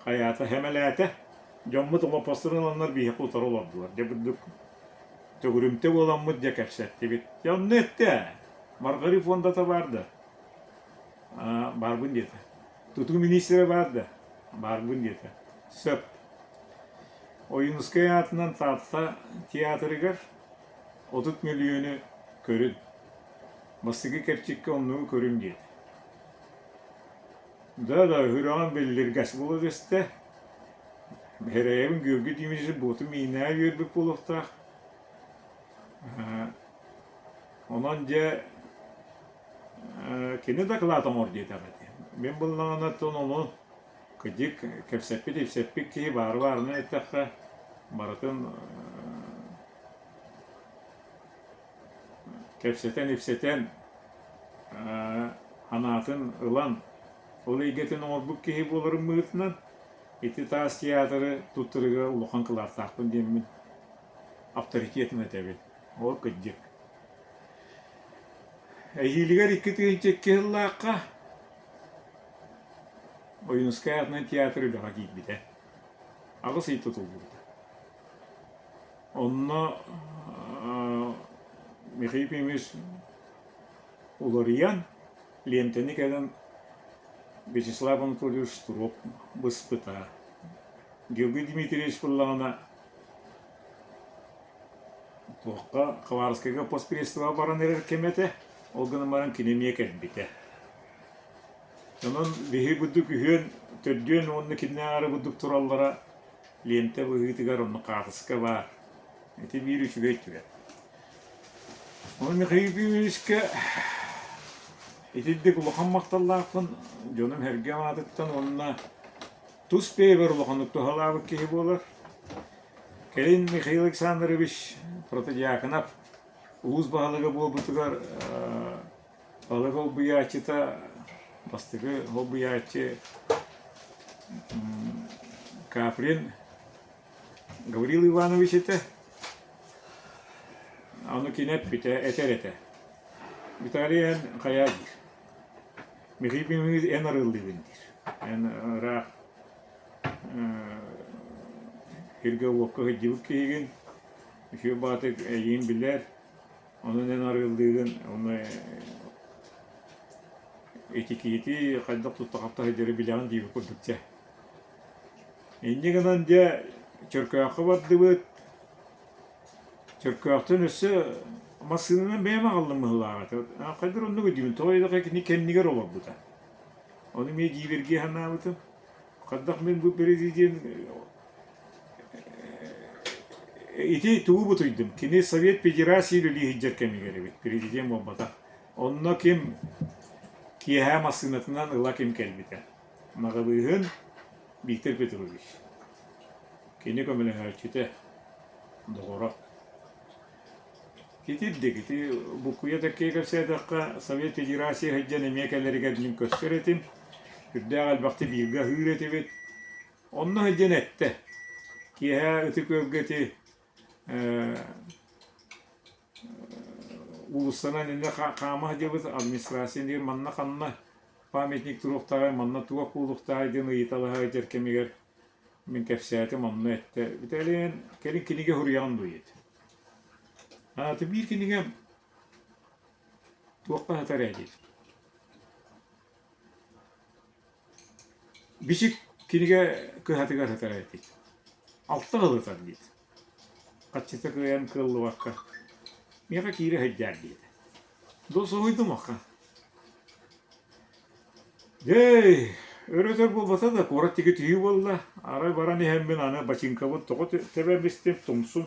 хайаата хэмэлээтэ. Дьоммут олоппосторун ыланнар биһиэхэ утары олордулар. Дьэ бурдук төгүрүмтэ буоламмыт дьэ кэпсэттибит. Дьэ онно эттэ, Маргарит фондата баар да? Баарбын диэтэ. Тутуу миниистирэ баар да? Баарбын диэтэ. Сөп. Ойуунускай аатынан Таатта театрыгар 30 мөлүйүөнү көрүн. Бастакы кэрчиккэ оннугу көрүн диэтэ. Да да, үрэҕин биллиргэс буола түстэ. Эрэйэбин Георгий Дмитриевич буоту миинээ үөрбүт буолуохтаах. Онон дьэ кини дакылаат оҥор диэтэх этэ. Мин буллаҕына оттон ону кырдьык кэпсэппит-ипсэппит киһи баары баарынан эттэххэ барытын кэпсэтэн-ипсэтэн санаатын ылан ол эйгэтин оҥорбут киһи буоларым быһыытынан ити таас театры туттарыыга улахан кылааттаахпын диэммин авторитетын этэбин. Ол кырдьык. Эһиилигэр 2002 сыллаахха Ойуунускай аатынан театр үлэҕэ киирбитэ. 8 ый тутуллубута. Онно Михаил Ефимович уларыйан, лиэнтэни кэлэн Вячеслав Анатольевич Штыров быспыта. Георгий Дмитриевич буоллаҕына туохха Хабаровскайга постпредствоҕа баран эрэр кэмэ этэ, ол гынан баран кини эмиэ кэлбитэ. Онон биһиги курдук үһүөн, төрдүөн уонна кининээҕэр курдук тураллара лиэнтэ быһыытыгар онно хаатыска баар. Ити биир үчүгэй түгэн. Ону Михаил Ефимовичка итирдик улахан махталлаахпын дьонум-сэргэм аатыттан уонна тус бэйэбэр улаханнык туһалаабыт киһи буолар. Кэлин Михаил Александрович Протодьяконов улуус баһылыга буолбутугар балык олбуйааччыта бастакы олбуйааччы Каприн Гаврил Иванович этэ. Ону кини эппитэ, этэр этэ. Виталий эн хайаа диир. Михаил Ефимович эн арыаллыыбын диир. Эн ыраах сиргэ-уокка сылдьыбыт киһигин, үчүгэй баҕатык эйигин билэр, онон эн арыаллыыгын, ону этикети хайдах тутта-хапта сылдьары билэҕин диэбит курдук дьэ. Инньэ гынан дьэ Чөркөөххө бардыбыт. Чөркөөхтөн өссө массыынанан бэйэм аҕаллым быһыылаах этэ. Хайдах оннук өйдүүбүн, тоҕо диэтэххэ кини кэннигэр олорбута. Ону эмиэ дьиибэргии санаабытым. Хайдах мин бу президент ити тугу бутуйдум? Кини Совет Федерации үлэлии сылдьар кэмигэр эбит, президент буолбатах. Онно ким киэһэ массыынатынан ыла ким кэлбитэ. Маҕабыыһын Виктор Петрович. Кини көмөлөһөөччүтэ, доҕоро. Итирдик, ити буккуйа тэккиэ кэпсээтэххэ, Совет Федерация сылдьан эмиэ кэлэригэр мин көрсөр этим. Үрдээх элбэхтик бииргэ аһыыр этибит. Онно сылдьан эттэ. Киэһэ Ытык Күөлгэ ити уулуссанан иннэ хаама сылдьабыт администрация диир манна ханна памятник туруохтааҕый, манна туох буолуохтааҕый диэн ыйыталаһа сылдьар кэмигэр мин кэпсээтим, онно эттэ. Виталий, кэлин кинигэ суруйаҕын дуо диэтэ. Аата биир кинигэм туохха сытар ээ диэтим. Бичик кинигэ кыһатыгар сытар этит. Алта сыл сытар диэт. Хаччыта кыайан кыаллыбакка миэхэ киирэ сылдьаар диэтэ. Доо соһуйдум аха. Дьэй, өр-өтөр буолбата да куорат диэки түһүү буолла. Арай баран иһэммин аны бачыыҥкабын тоҕо тэбэн истим, тумсун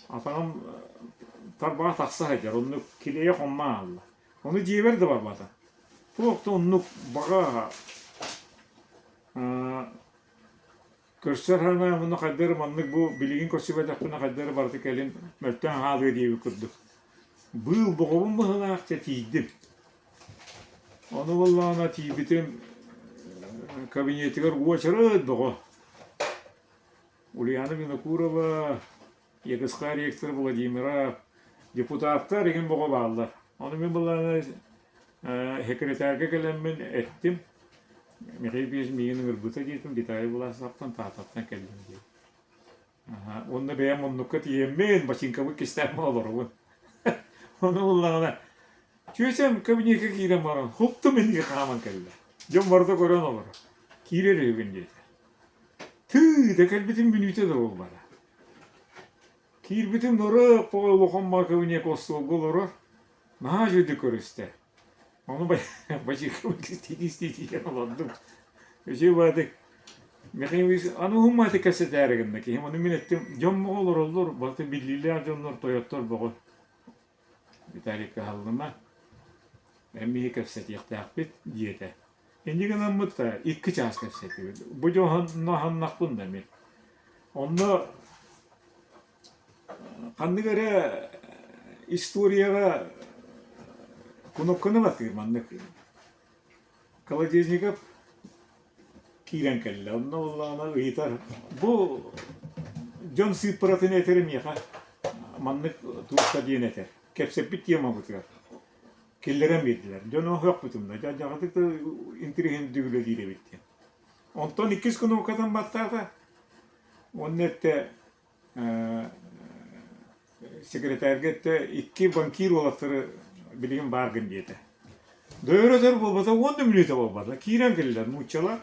атаҕым тарбаҕа тахса сылдьар, оннук килиэйэ хоммо аалла. Ону дьиэбэр да барбата. Туох да оннук баҕа көрсөр санаам уонна хайдах эрэ маннык бу билигин көрсүбэтэхпинэ хайдах эрэ барыта кэлин мөлтөөн хаалыа диэбит курдук. Быыл боҕобун быһыылаах дьэ тиийдим. Ону буоллаҕына тиийбитим кабинетыгар уочарат бөҕө. Ульяна Винокурова, ЕГСХ ректор Владимиров, депутаттар игин бөҕө бааллар. Ону мин былаана секретарга кэлэммин эттим. Михаил Ильич миигин ыҥырбыта диэтим, Виталий Власовтан Тааттаттан кэллим диэн. Уонна бэйэм оннукка тиийэммин, бачыыҥкабын кистээн олоробун. Ону буллаҕына, чүөчэм кабинекка киирэн баран, хуптум инники хааман кэллэ. Дьон барыта көрөн олорор. Киирэр үһүгүн диэтэ. Тыы, да кэлбитим мүнүүтэ да буолбата. Киирбитим норок улахан маа кабинекка остуолга олорор. Наһаа үчүгэйдик көрүстэ. Ону бачыыккабын кистии-кистии тиийэн олордум. Үчүгэй баҕайытык Михаил Ильич аны уһун кэпсэтээри гынна киһим. Ону мин эттим, дьон бөҕө олороллор, барыта биллиилээх дьоннор, тойоттор бөҕө. Виталий кыһаллыма, эн биһи кэпсэтиэхтээхпит диэтэ. Инньэ гынаммыт икки чаас кэпсэтибит. Бу дьонно аһыннахпын да мин. Онно Ханнык эрэ историяҕа кнопканы баттыыр маннык Колодезников киирэн кэллэ. Онно буоллаҕына ыйытар, бу дьон сыыппаратын этэрэ миэхэ маннык туохха диэн этэр. Кэпсэппит темабытыгар киллэрэн биэрдилэр. Дьон өһөхпүтүм да, дьаҕатык да интэриэһин үлэлиир эбит диэн. Онтон иккис кнопкатын баттаата, уонна эттэ секретарьга эттэ икки банкир уолаттары билигин бааргын диэтэ. Дөйөр-өтөр буолбата уон да мүнүүтэ буолбата. Киирэн кэллилэр нууччалар.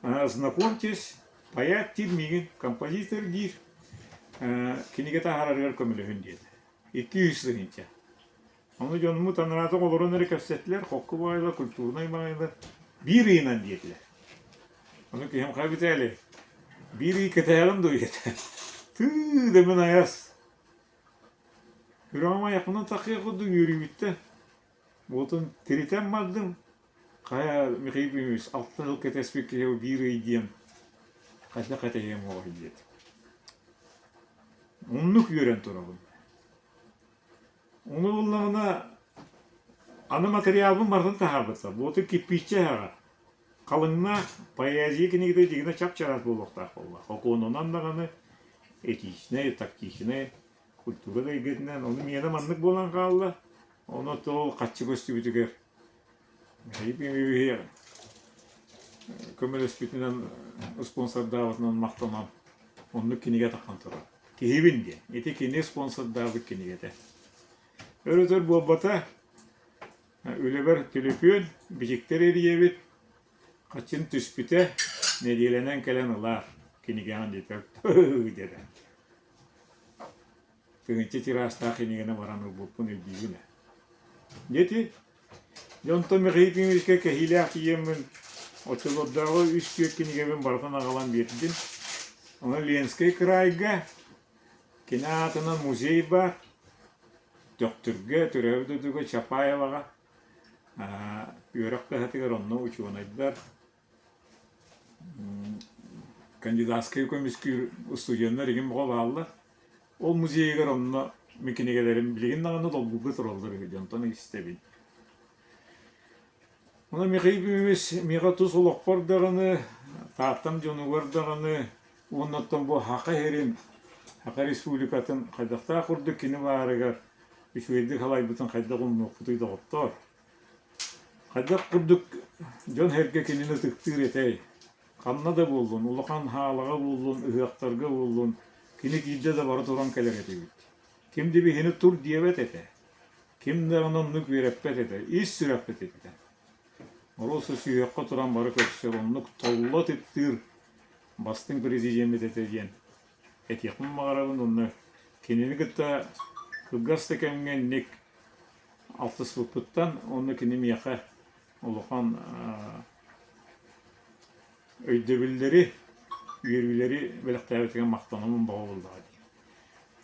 Знакомьтесь, поэт диир миигин, композитор диир, кинигэ таһаарарыгар көмөлөһүн диэтэ. 200 тыһыынча. Ону дьонуммут анараатык олорон эрэ кэпсэттилэр, хокку баайылар, культурнай баайылар биир ыйынан диэтилэр. Ону киһим хайа Виталий, биир ый кэтэһэҕин дуо диэтэ. Тыы да мин айас. Сүрэҕим айахпынан таххыах курдук үөрүүбүттэн. Уотун тиритэн бардым. Хайа Михаил Ефимович алта сыл кэтэспит киһи биир ый диэн хайдах кэтэһиэм оҕой диэтим. Оннук үөрэн турабын. Ону буллаҕына аны матырыйаалбын барытын таһаарбыттар. Буотун кирпииччэ эһэҕэ. Халыҥнаах поэзия кинигэтэ дьиҥинэ чап-чараас буолуохтаах буолла. Сокуонунан даҕаны этичнэй, тактичнай культура да эйгэтинэн ону миэнэ маннык буолан хаалла. Ону ол хаччы көстүбүтүгэр Михаил көмөлөспүтүнэн, спонсордаабытынан махтанан оннук кинигэ таххан турар. Киһибин диэн. Ити кини спонсордаабыт кинигэтэ. Өр-өтөр буолбата, үлэбэр түлүпүөн, бичиктэр эрийэбит, хаччын түспүтэ, нэдиэлэнэн кэлэн ылаар кинигэҕин диэтэ. диэтэ. Тыһыынча тиражтаах кинигэни баран ылбыппын өйдүүбүн ээ. Дьэ Дьэ онтон Михаил Ефимовичка кэһиилээх тиийэммин оччолордооҕу үс-түөрт кинигэбин барытын аҕалан биэрдим. Онон Ленскэй кыраайга кини аатынан музей баар. Төхтүргэ, төрөөбүт дойдуга Чапаеваҕа үөрэх кыһатыгар онно учуонайдар, кандидатскай көмүскүүр устудьуоннар игин бөҕө бааллар. Ол музейыгар онно мин кинигэлэрим билигин даҕаны долгуйга тураллар үһү дьонтон истэбин. Онон Михаил Ефимович миэхэ тус олохпор даҕаны, Тааттам дьонугар даҕаны уонна оттон бу Саха сирин, Саха Республикатын хайдахтаах курдук кини баарыгар үчүгэйдик салайбытын хайдах умнуохпутуй доҕоттоор. Хайдах курдук дьон-сэргэ кинини ытыктыыр этэй? Ханна да буоллун, улахан хаалаҕа буоллун, ыһыахтарга буоллун, кини киирдэ да бары туран кэлэр этибит. Ким да биһини тур диэбэт этэ, ким даҕаны оннук үөрэппэт этэ, ис сүрэхпититтэн. Оруосу сүһүөххэ туран бары көрсөр, оннук толло ытыктыыр бастыҥ президеммит этэ диэн этиэхпин баҕарабын уонна кинини кытта кылгас да кэмҥэ инник алтыспыппыттан уонна кини миэхэ улахан өйдөбүллэри, үөрүүлэри бэлэхтээбитигэр махтанабын баҕа буоллаҕа дии.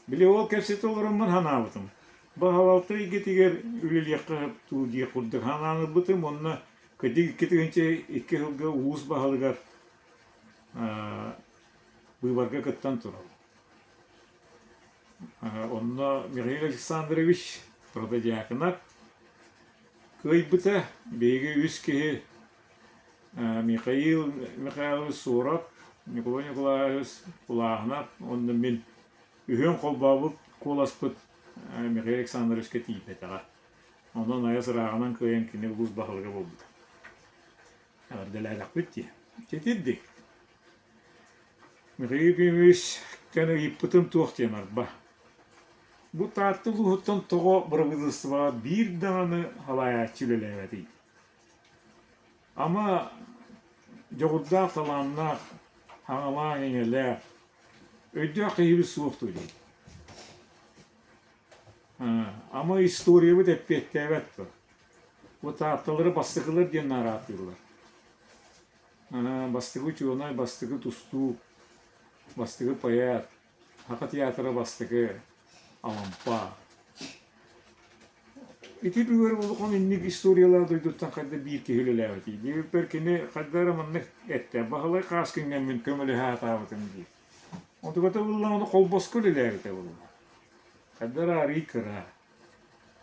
Били ол кэпсэтэ олороммун санаабытым. Баһылалта эйгэтигэр үлэлиэххэ сөп дуу диэх курдук санаан ылбытым уонна кырдьык 2002 сылга улуус баһылыгар быыбарга кыттан турабын. Онно Михаил Александрович Протодьяконов кыайбыта. Биһиги үс киһи Михаил Михайлович Суров, Николай Николаевич Кулааһынап уонна мин үһүөн холбообут куоласпыт Михаил Александровичка тиийбэтэҕэ. Онон айас ырааҕынан кыайан кини улуус баһылыга буолбута. Эҕэрдэлээтэхпит дии. Итирдик. Михаил Ефимовичтан ыйыппытым туох диэн арба. Бу Таатта улууһуттан тоҕо бырабыыталыстыбаҕа биир даҕаны салайааччы үлэлээбэтий? Ама дьоҕурдаах, талааннаах, аҕалаах-эҥэлээх, өйдөөх киһибит суох дуо дии. Ама историябыт эппиэттээбэт дуо? Бу Таатталары бастакылар диэн наараатыыллар. Бастакы учуонай, бастакы тустуук, бастакы поэт, Саха театра бастакы Алампа. Ити бүгүн улахан инник историялаах дойдуттан хайда биир киһи үлэлээбитий диэбиппэр кини хайда эрэ маннык эттэ Баһылай Хааскыҥҥа мин көмөлөһө сатаабытым дии. Онтуката буоллаҕына Холбоско үлэлээбитэ буолла. Хайда эрэ арыый кыра.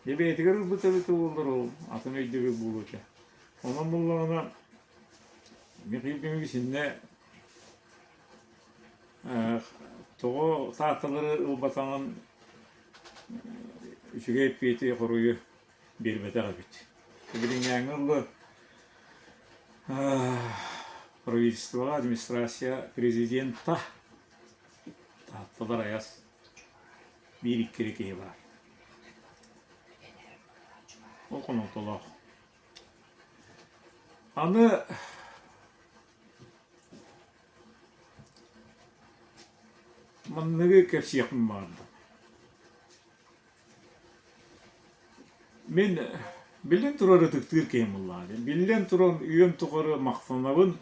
Дьэ бэйэтигэр ылбыт эбитэ буоллар ол атын өйдөбүл буолуо этэ. Онон буоллаҕына Михаил Ефимович иннэ Тоҕо Таатталары ылбатаҕын үчүгэй эппиэти хоруйу биэрбэтэх эбит. Билиҥҥээҥҥи ылла правительствоҕа администрация президента Таатталар айас биир икки киһи баар. Ол хонолтолоох. Аны Манныгы кэпсиэхпин баҕардым. Мин биллэн турар ытыктыыр киһим буоллаҕа дии. Биллэн туран үйэм тухары махтанабын.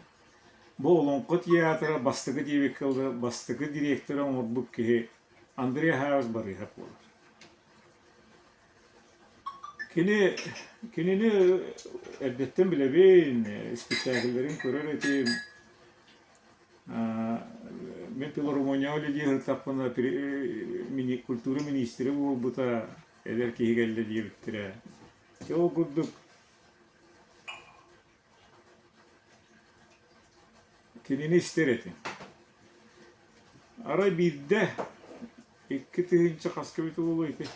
Бу Олоҥхо театра бастакы диэбиккэ дылы бастакы дириэктэрэ оҥорбут киһи Андрей Хаабыс Барыыһап буолар. Кини кинини эрдэттэн билэбин, испиктээкиллэрин көрөр этим. Мин филармонияҕа үлэлии сырыттахпына культура миниистирэ буолбута, эдэр киһи кэллэ диэбиттэрэ. Дьэ ол курдук Кинини истэр этим. Арай биирдэ 2000 хаска эбитэ буолуой ити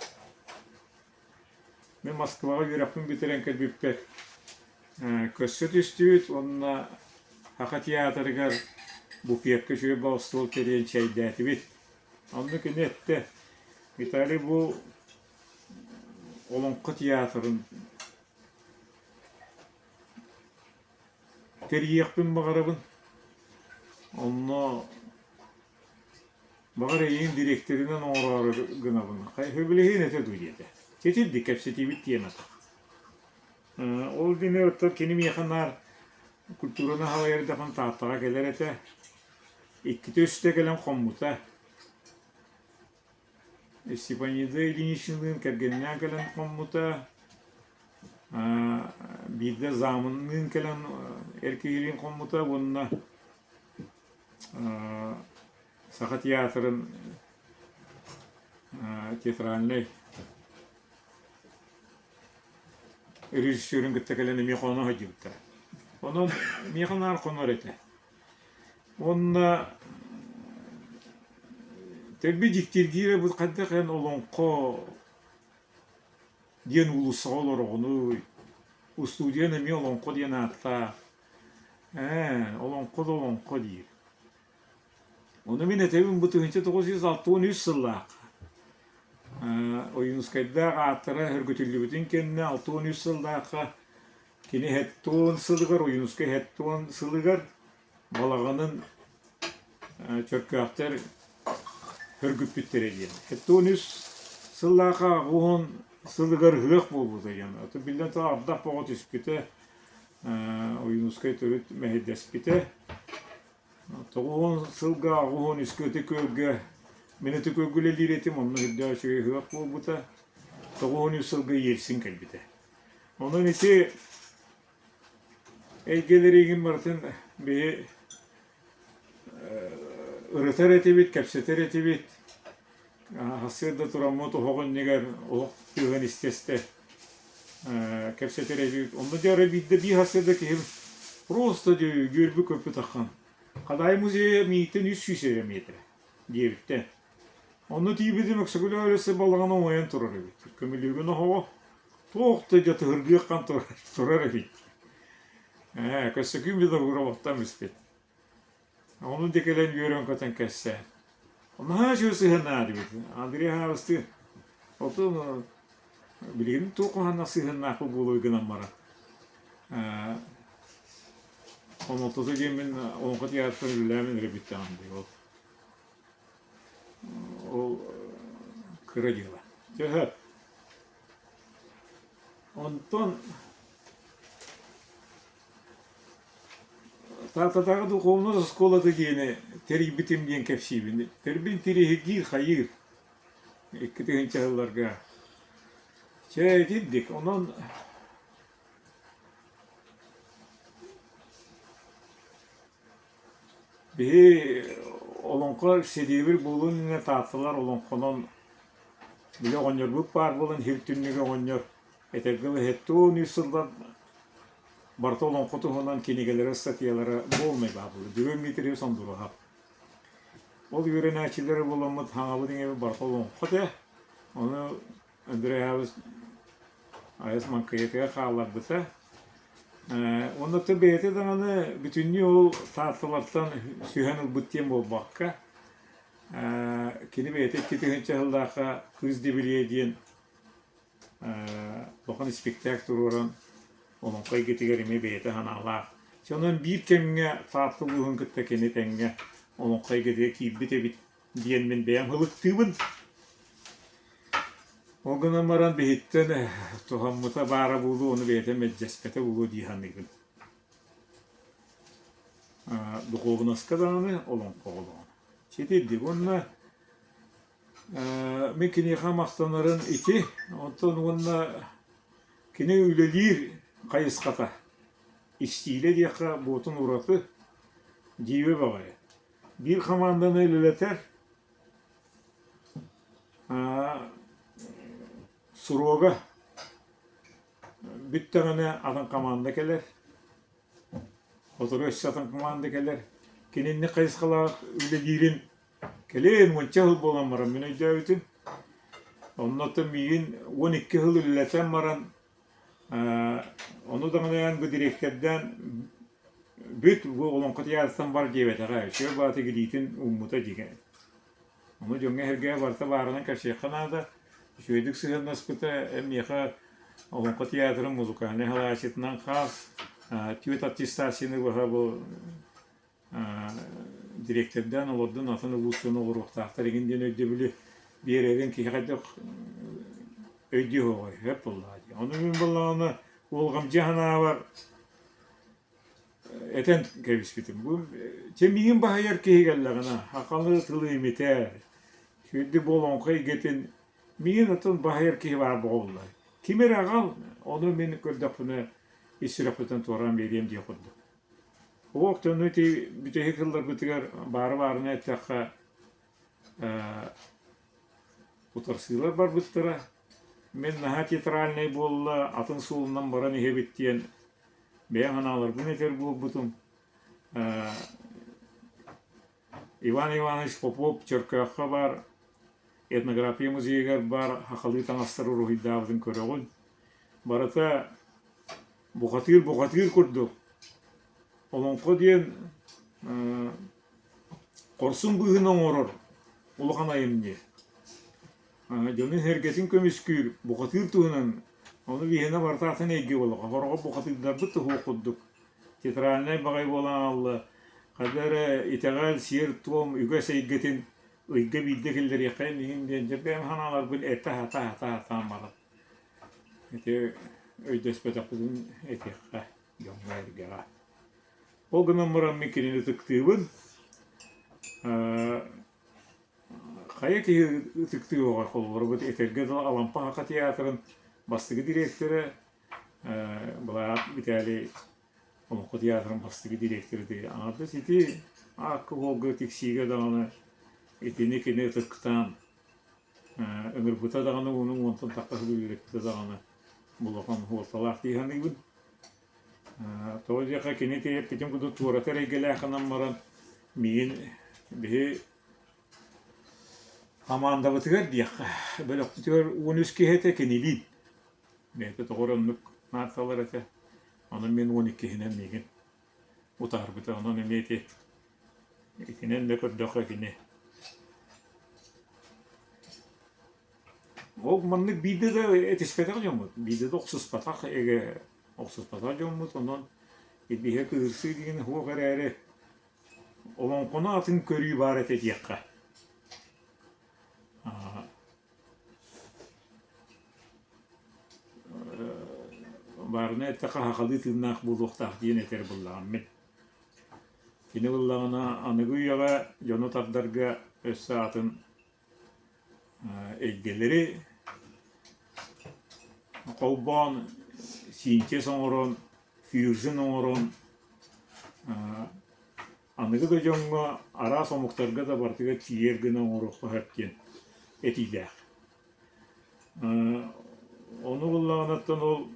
Мин Москваҕа үөрэхпин бүтэрэн кэлбиппэр көрсө түстүбүт уонна Саха театрыгар буфекка үчүгэй баҕа остуол тэрийэн чэйдээтибит. Онно кини эттэ, Виталий бу Олоҥхо театрын Тэрийиэхпин баҕарабын. Онно баҕар эйигин дириэктэринэн оҥороору гынабын. Сөбүлэһиэн этэ дуу диэтэ. Ситирдик кэпсэтиибит тиэмэтэ. Ол дьиҥэр оттон кини миэхэ наар культураны салайар даҕаны Тааттаҕа кэлэр этэ. Иккитэ-үстэ кэлэн хоммута. Степанида Ильиничналыын кэргэнинээн кэлэн хоммута, биирдэ замынныын кэлэн эр киһилиин хоммута уонна Саха театрын театральнай режиссерын кытта кэлэн эмиэ хоно сылдьыбыттара. Онон миэхэ наар хонор этэ. Уонна Дэлби дьиктиргиирэ бу хайдах эн олоҥхо диэн уулуссаҕа олороҕунуй, устуудьуйан эмиэ олоҥхо диэн ааттаах, ээ, олоҥхо да олоҥхо диир. Ону мин этэбин бу 1963 сыллаахха Ойуунускайдаах ааттара сөргүтүллүбүтүн кэннэ 63 сыллаахха кини 70 сылыгар Ойуунускай 70 сылыгар балаҕанын Чөркөөхтөр сөргүппүттэрэ диэн. 73 сыллаахха 80 сылыгар ыһыах буолбута диэн. Аты биллэн турар ардах бөҕө түспүтэ, Ойуунускай төрүт мэһэйдэспитэ. 90 сылга 83-кэ Ытык Күөлгэ мин Ытык Күөлгэ үлэлиир этим, онно үрдээх үчүгэй ыһыах буолбута. 93 сылга Ельцин кэлбитэ. Онон ити Эйгэлэригин барытын биһи ырытар этибит, кэпсэтэр этибит. Сарсыарда тураммыт оһох иннигэр оһох тыаһын истэ-истэ кэпсэтэр этибит. Онно дьэ арай биирдэ биир сарсыарда киһим просто дьэ үөрбүт көппүт аххан Хадаайы музейа миигиттэн 300 эрэ миэтэрэ диэбиттэ. Онно тиийбитим Өксөкүлээх Өлөксөй балаҕана умайан турар эбит. Көмүлүөгүн оһоҕо туох да дьэ тыһыргыаххан турар эбит. Ээ, Көстөкүүн Винокуровтан испит. Ону да кэлэн үөрэн-көтөн кэпсээн. Наһаа үчүгэй сыһыаннаах этибит. Андрей Аһаҕастыын Оттон билигин туох куһаҕаннаах сыһыаннаах буолуой гынан баран хомолтото диэммин Олоҥхо театрыгар үлэлээн эрэ бүттэҕим дии ол. Ол кыра дьыала. Чэ Онтон Тааттатааҕы духовнай оскуолата диэни тэрийбитим диэн кэпсиибин. Тэрбин тириһиргиир хайыыр 2000 сылларга. Чэ итирдик. Онон биһи олоҥхо сэлиэбир буолуон иннинэ таатталар олоҥхонон били оҕонньорбут баар буолан сир түннүгэ оҕонньор этэргэ дылы 73 сыллар барыта олоҥхо туһунан кинигэлэрэ, ыстатыйалара буолмай баар буолла. Бүгүн Дмитрий Сондуруһап. Ол үөрэнээччилэри буоламмыт хаҥабыт иҥэбит барыта олоҥхо этэ. Ону Андрей Аҕабыс айас маҥкыйатыгар хаалларбыта. Уонна то бэйэтэ даҕаны бүтүннүү ол Таатталартан сүһэн ылбыт диэн буолбакка, кини бэйэтэ 2000 сыллаахха Кыыс Дибилийэ диэн улахан испиктээк туруоран олоҥхо эйгэтигэр эмиэ бэйэтэ санаалаах. Онон биир кэмҥэ Таатта улууһун кытта кини тэҥҥэ олоҥхо эйгэтигэр киирбит эбит диэн мин бэйэм ылыктыыбын. Ол гынан баран биһиттэн туһаммыта баара буолуо, ону бэйэтэ мэлдьэспэтэ буолуо дии саныыбын. Духуобунаска даҕаны, олоҥхоҕо даҕаны. Ситирдик уонна Мин киниэхэ махтанарын ити, оттон уонна кини үлэлиир хайысхата, истиилэ диэххэ буотун ураты, дьиибэ баҕайы. Биир хамаанданы үлэлэтэр, суруога бүттэҕинэ атын хамаанда кэлэр, сотору өссө атын хамаанда кэлэр. Кинини хайысхалаах үлэлиирин Кэлин уонча сыл буолан баран мин өйдөөбүтүм. Оннуттан миигин 12 сыл үлэлэтэн баран ону даҕаны бу дириэктэрдээн бүт бу Олоҥхо театрыттан бар диэбэтэҕэ. Үчүгэй баҕайытык илиитин ууммута дьиҥэ. Ону дьоҥҥо-сэргэҕэ барыта баарынан кэпсиэххэ наада. Үчүгэйдик сыһыаннаспыта эн миэхэ Олоҥхо театрын музыкальнай салайааччытынан хаал, түөрт аттестацияны быһа бу дириэктэрдээн олордун атын улуустан олоруохтаахтар игин диэн өйдөбүлү биэрэрин киһи хайдах өйдүө суоҕай сөп буоллаҕа дии. Ону мин буоллаҕына уолҕамдьы санаабар этэн кэбиспитим. Бу чэ миигин баһыйар киһи кэллэҕинэ сахалыы тылы имитэр, сүрдү бу олоҥхо эйгэтин миигин оттон баһыйар киһи баар буолла. Ким эрэ аҕал, ону мин көрдөхпүнэ ис сүрэхпиттэн туораан биэриэм диэх курдук. Уох дьону ити бүтэһик сылларбытыгар баары-баарына эттэххэ, утарсыылар барбыттара. Мин наһаа театральнай буолла, атын суолунан баран иһэбит диэн бэйэм санааларбын этэр буолбутум. Иван Иванович Попов Чөркөөххө баар этнография музейыгар баар сахалыы таҥастары уруһуйдаабытын көрөҕүн. Барыта бухатыыр-бухатыыр курдук. Олоҥхо диэн хорсун быһыыны оҥорор улахан айымньы. Дьону-сэргэтин көмүскүүр бухатыыр туһунан ону биһиэнэ барыта атын эйгэ буолла. Хороҕо бухатыырдарбыт да суох курдук. Театральнай баҕайы буолан хаалла. Хайда эрэ итэҕэл, сиэр-туом, үгэс эйгэтин ыйга биирдэ киллэриэххэ иннигин диэн дьэ бэйэм санааларбын этэ сатаа-сатаа баран Ити өйдөспөтөхпүтүн этиэххэ дьоҥҥо-сэргэҕэ. Ол гынан баран мин кинини ытыктыыбын. Хайа киһи ытыктыы оҕо холобура этэргэ дылы Алампа Саха театрын бастакы дириэктэрэ Былаат Виталий Олоҥхо театрын бастакы дириэктэрэ дии. Аҥардас ити аакка-суолга тиксиигэ даҕаны итини кини ытыктаан Ыҥырбыта даҕаны уону уонтан тахса сыл үлэлэппитэ даҕаны улахан суолталаах дии саныыбын. Тоҕо диэххэ кини эппитин курдук туоратар эйгэлээх гынан баран миигин биһи хамаандабытыгар диэххэ бөлөхпүтүгэр 13 киһи этэ кинилиин. Бэйэтэ тоҕо эрэ оннук наарталар этэ. Онон мин 12-һинэн миигин утаарбыта. Онон эмиэ ити итинэн да көрдөххө кини Ол маннык биирдэ да этиспэтэх дьоммут, биирдэ да охсуспатах эгэ охсуспатах дьоммут, онон илбиһэ кыырсыы диэн суох эрээри олоҥхону атын көрүү баар этэ диэххэ. Баарына эттэххэ сахалыы тыыннаах буолуохтаах диэн этэр буоллаҕым мин. Кини буоллаҕына аныгы үйэҕэ дьону тардарга өссө атын эйгэлэри холбоон синтез оҥорон, фьюжн оҥорон аныгы да дьоҥҥо араас омуктарга да барытыгар тиийэр гына оҥоруохха сөп диэн этиилээх. Ону буллаҕына ол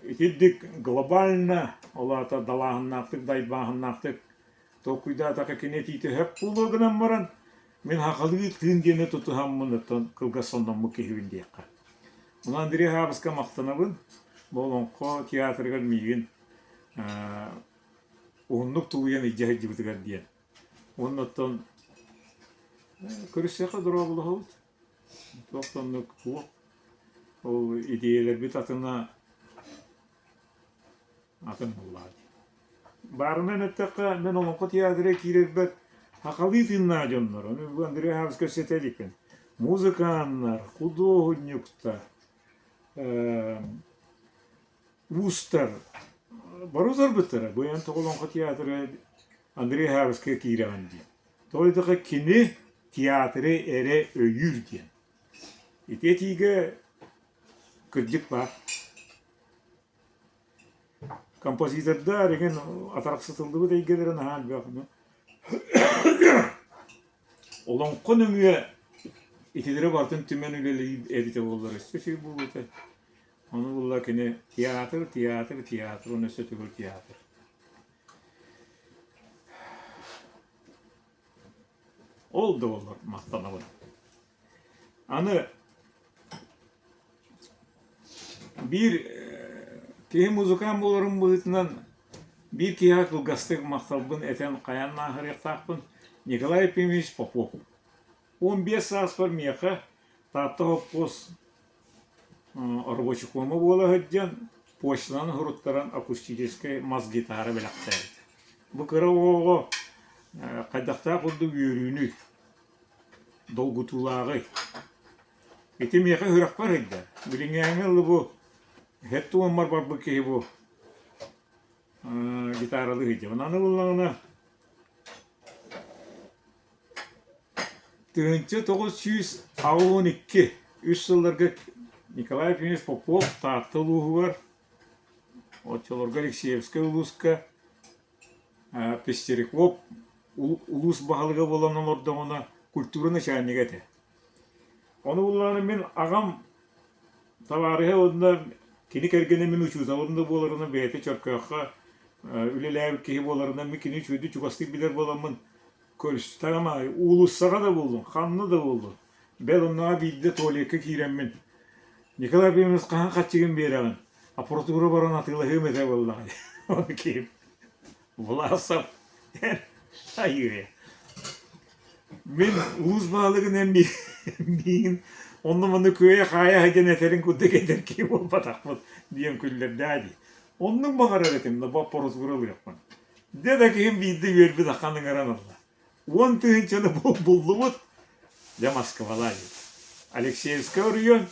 итирдик глобально, ол аата далааһыннаахтык, дайбааһыннаахтык толкуйдаатахха кини этиитэ сөп буолуо гынан баран Мин сахалыы тыын диэни тутуһаммын оттон кылгас сонноммут киһибин диэххэ. Онон Андрей Аһаабыска махтанабын. Бу Олоҥхо театрыгар миигин уһуннук тулуйан илдьэ сылдьыбытыгар диэн. Уонна оттон көрүсүөххэ дорооболоһобут. Туох да оннук туох. Ол идиэйэлэрбит атына атын буоллаҕа дии. Баарынан эттэххэ, мин Олоҥхо театра киирэрбэр сахалыы тыыннаах дьоннор, ону бу Андрей Аһаабыс кэпсэтэ иликпин, музыканнар, худуоһунньуктар, уустар бары утарбыттара. Бу эн тоҕо Олоҥхо театра Андрей Аһаабыска киирэҕин диэн. Тоҕо диэтэххэ кини театры эрэ өйүүр диэн. Ити этиигэ кырдьык баар. Композитордар игин атарахсытыллыбыт эйгэлэрэ наһаа элбэх. Олоҥхо нөҥүө итилэри барытын түмэн үлэлиир эбитэ буоллар өссө үчүгэй буолуо этэ. Ону булла кини театр, театр, театр уонна өссө төгүл театр. Ол да буоллар махтанабын. Аны биир киһи музыкант буоларым быһыытынан биир киһиэхэ кылгастык махталбын этэн хайаан ааһарыахтаахпын Николай Ефимович Попов. 15 сааспар миэхэ Таатта хоппуос рабочекома буола сылдьан почтанан суруттаран акустическай мас гитара бэлэхтээбитэ. Бу кыра оҕоҕо хайдахтаах курдук үөрүүнүй, долгутуулааҕый. Ити миэхэ сүрэхпэр ыйда. Билиҥҥээҥҥи ылы бу һэт туоммар барбыт киһи бу гитаралыы сылдьабын. Аны ыллаҕына 1982 үс сылларга Николай Ефимович Попов Таатта улууһугар, оччолорго Алексеевскай улууска Пестеряков улуус баһылыга буолан олордоҕуна культура начальнига этэ. Ону буллаҕына мин аҕам табаарыһа уонна кини кэргэнэ мин учууталым да буоларынан бэйэтэ Чөркөөххө үлэлээбит киһи буоларынан мин кини үчүгэйдик чугастык билэр буоламмын көрүстэҕим аайы уулуссаҕа да буоллун, ханна да буоллун, бэл оннооҕо биирдэ туалекка киирэммин Николай Ефимович хаһан хаччыгын биэрэҕин, аппаратура баран атыылаһыам этэ буоллаҕа дии. Ону киһим Власов айыы Мин улуус баһылыгын эн миигин онно-манна күөйэ-хаайа сылдьан этэрин курдук этэр киһи буолбатахпын диэн күллэрдээ дии. Оннук баҕарар этим да боппоруосугар ылыахпын. Дьэ да киһим биирдэ үөрбүт ахан ыҥыран ылла. 10 тыһыынчаны буллубут, дьэ Москвалаа диэтэ. Алексеевскай оройуон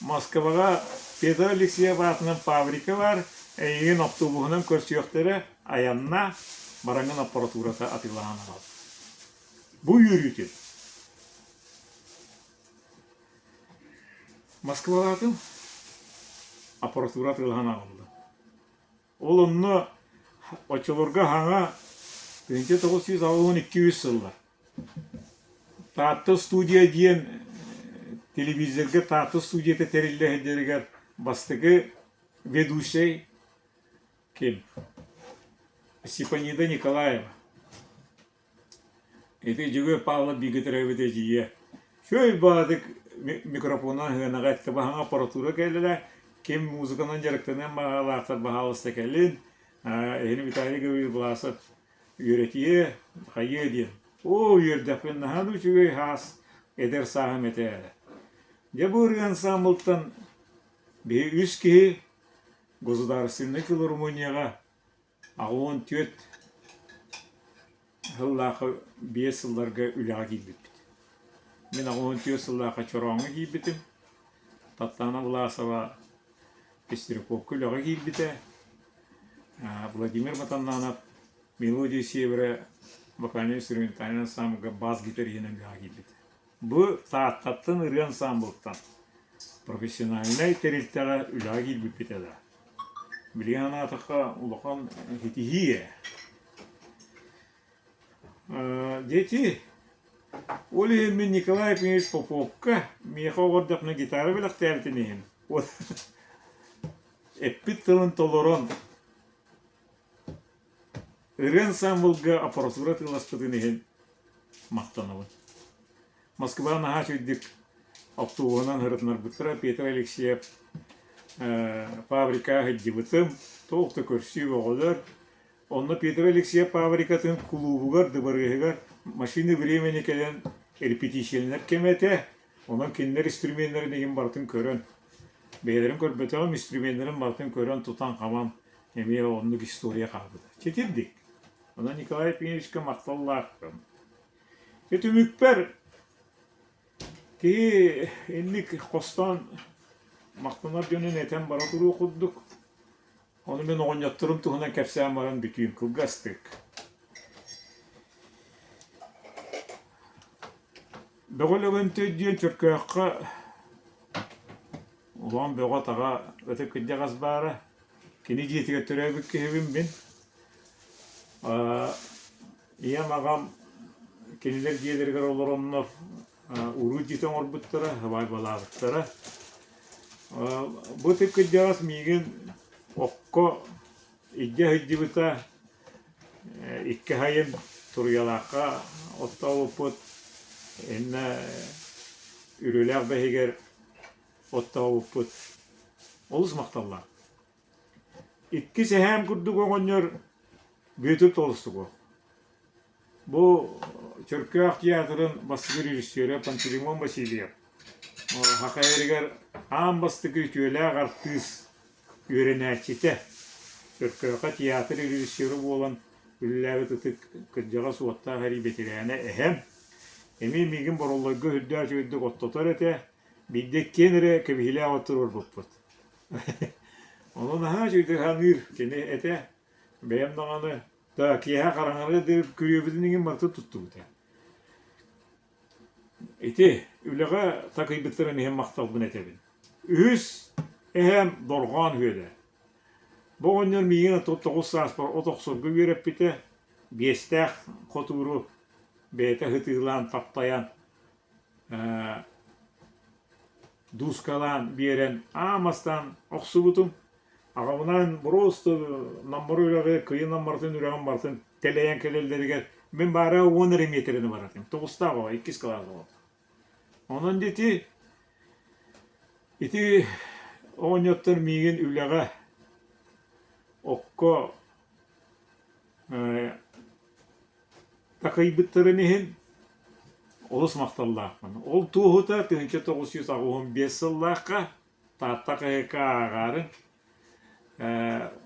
Москваҕа Петр Алексеев аатынан фабрика баар, эйигин автобуһунан көрсүөхтэрэ, айанна, бараҥҥын аппаратурата атыылаһан аҕал. Бу үөрүүтүн. Москвалаатым, аппаратура атыылаһан аҕалла. Ол онно оччолорго хаҥа 1982 сыллар Таатта студия диэн телевизорга Таатта студията тэриллэ сылдьарыгар бастакы ведущай ким? Степанида Николаева. Ити Дьөгүөр Павлов бииргэ төрөөбүт эдьиийэ. Үчүгэй баҕатык микрофонунан сыанаҕа эттэ, баһаҥа аппаратура кэллэ. Ким музыканан дьарыктаныан баҕалаахтар баһаалыста кэлин, эһини Виталий Гаврильевич Власов үөрэтиэ, хайыа диэн. Оо, үөрдэхпин наһаа да үчүгэй хаас эдэр сааһым этэ. Дьэ бу ырыа ансаамбылтан биһи үс киһи государственнай филармонияҕа 84 сыллаахха биэс сылларга үлэҕэ киирбиппит. Мин 84 сыллаахха Чорооҥҥо киирбитим. Таттаана Власова Пестряковка үлэҕэ киирбитэ. Владимир Матаннанов «Мелодия Севера» вокально-инструментальнай ансамбльга бас-гитариһынан үлэҕэ киирбитэ. Бу Тааттаттан ырыа ансаамбылтан профессиональнай тэрилтэҕэ үлэҕэ киирбиппит этэ. Билигин санаатахха улахан ситиһии ээ. Дети, ол иһин мин Николай Ефимович Поповка миэхэ оҕордохпуна гитара бэлэхтээбитин иһин эппит тылын толорон Ырыа ансаамбылга аппаратура атыыласпытын иһин махтанабын. Москваҕа наһаа үчүгэйдик автобуһунан сырытыннарбыттара. Петр Алексеев фабрикаҕа сылдьыбытым, туох да көрсүү бөҕөлөр. Онно Петр Алексеев фабрикатын кулуубугар, дыбарыаһыгар машина времени кэлэн репетицияланар кэмэ этэ. Онон кинилэр инструменнарын игин барытын көрөн, бэйэлэрин көрбөтөҕүм, инструменнарын барытын көрөн, тутан-хабан эмиэ оннук история хаалбыта. Читирдик. Онон Николай Ефимовичка махталлаахпын. Түмүкпэр киһи инник хостоон махтанар дьонун этэн бара туруох курдук. Ону мин оҕонньотторум туһунан кэпсээн баран бүтүүм кылгастык. Бөҕө Лөгөнтөй диэн Чөркөөххө улахан бөҕө-таҕа ытык кырдьаҕас баара. Кини дьиэтигэр төрөөбүт киһибин мин. Ийэм, аҕам кинилэр дьиэлэригэр олороннор уруу дьиэтэ оҥорбуттара, сыбаайбалаабыттара. Бу ытык кырдьаҕас миигин окко илдьэ сылдьыбыта икки сайын Туруйалаахха оттообуппут, иннэ Үрүлээх бэһигэр оттообуппут. Олус махталлаах. Иккис эһээм курдук оҕонньор Бүөтүр Толстуков. Бу Чөркөөх театрын бастакы режиссера Пантелеймон Васильев саха сиригэр аан бастакы үтүөлээх артыыс үөрэнээччитэ, Чөркөөххө театр режиссера буолан үлэлээбит ытык кырдьаҕас уоттаах эрий бэтэрээнэ эһэм эмиэ миигин Бороллойго үрдээх үчүгэйдик оттотор этэ, биирдэ иккиэн эрэ кэбиһиилээх от туруорбуппут. Ону наһаа үчүгэйдик саныыр кини этэ, бэйэм даҕаны да киэһэ хараҥарыа диэри күрүөбүтүн иҥин барыта туттубута. Ити үлэҕэ такыйбыттарын иһин махталбын этэбин. Үһүс эһээм Дорҕоон Үөдэ. Бу оҕонньор миигин 39 сааспар от охсорго үөрэппитэ, биэстээх хотууру бэйэтэ ытыылаан, таптайан, дуускалаан биэрэн аамастаан охсубутум. Аҕабынаан просто Наммар үрэҕи, Кыйы Наммартын үрэҕин барытын тэлэйэн кэлэллэригэр мин баара 10 эрэ миэтэрэни баратым. Тоҕустаах оҕо, иккис кылаас оҕото. Онон ити ити оҕонньоттор миигин үлэҕэ, окко такайбыттарын иһин олус махталлаахпын. Ол туоһута 1985 сыллаахха Таатта хаһыакка ааҕаары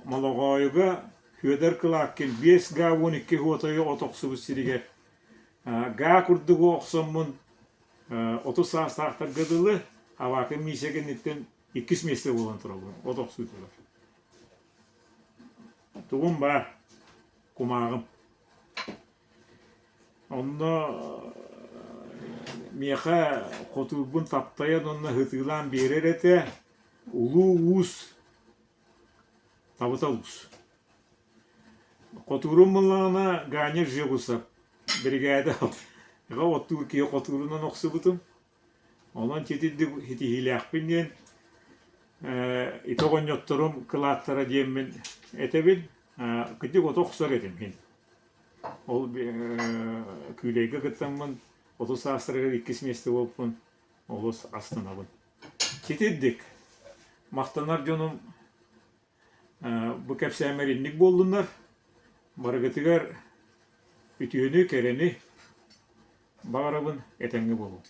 Молоҕоойуга Федор Кылааккин 5 гаа 12 уотайы от охсубут сиригэр гаа курдугу охсоммун 30 саастаахтарга дылы Авакин Миисэ кэнниттэн иккис миэстэ буолан турабын от охсуутугар. Тугум баар, кумааҕым. Онно миэхэ хотуурбун таптайан уонна ытыылаан биэрэр этэ, улуу уус, табыта уус. Хотуурум буллаҕына Ганя Жегусов биригээдэ оттуур киһи хотуурунан охсубутум. Онон итинник ситиһиилээхпин диэн ити оҕонньотторум кылааттара диэммин этэбин. Кырдьык ото охсор этим мин. Ол күүлэйгэ кыттаммын 30 саастарыгар иккис миэстэ буолпун олус астынабын. Ситирдик. Махтанар дьонум бу кэпсээммэр инник буоллуннар, барыгытыгар үтүөнү, кэрэни баҕарабын, этэҥҥэ буолуҥ.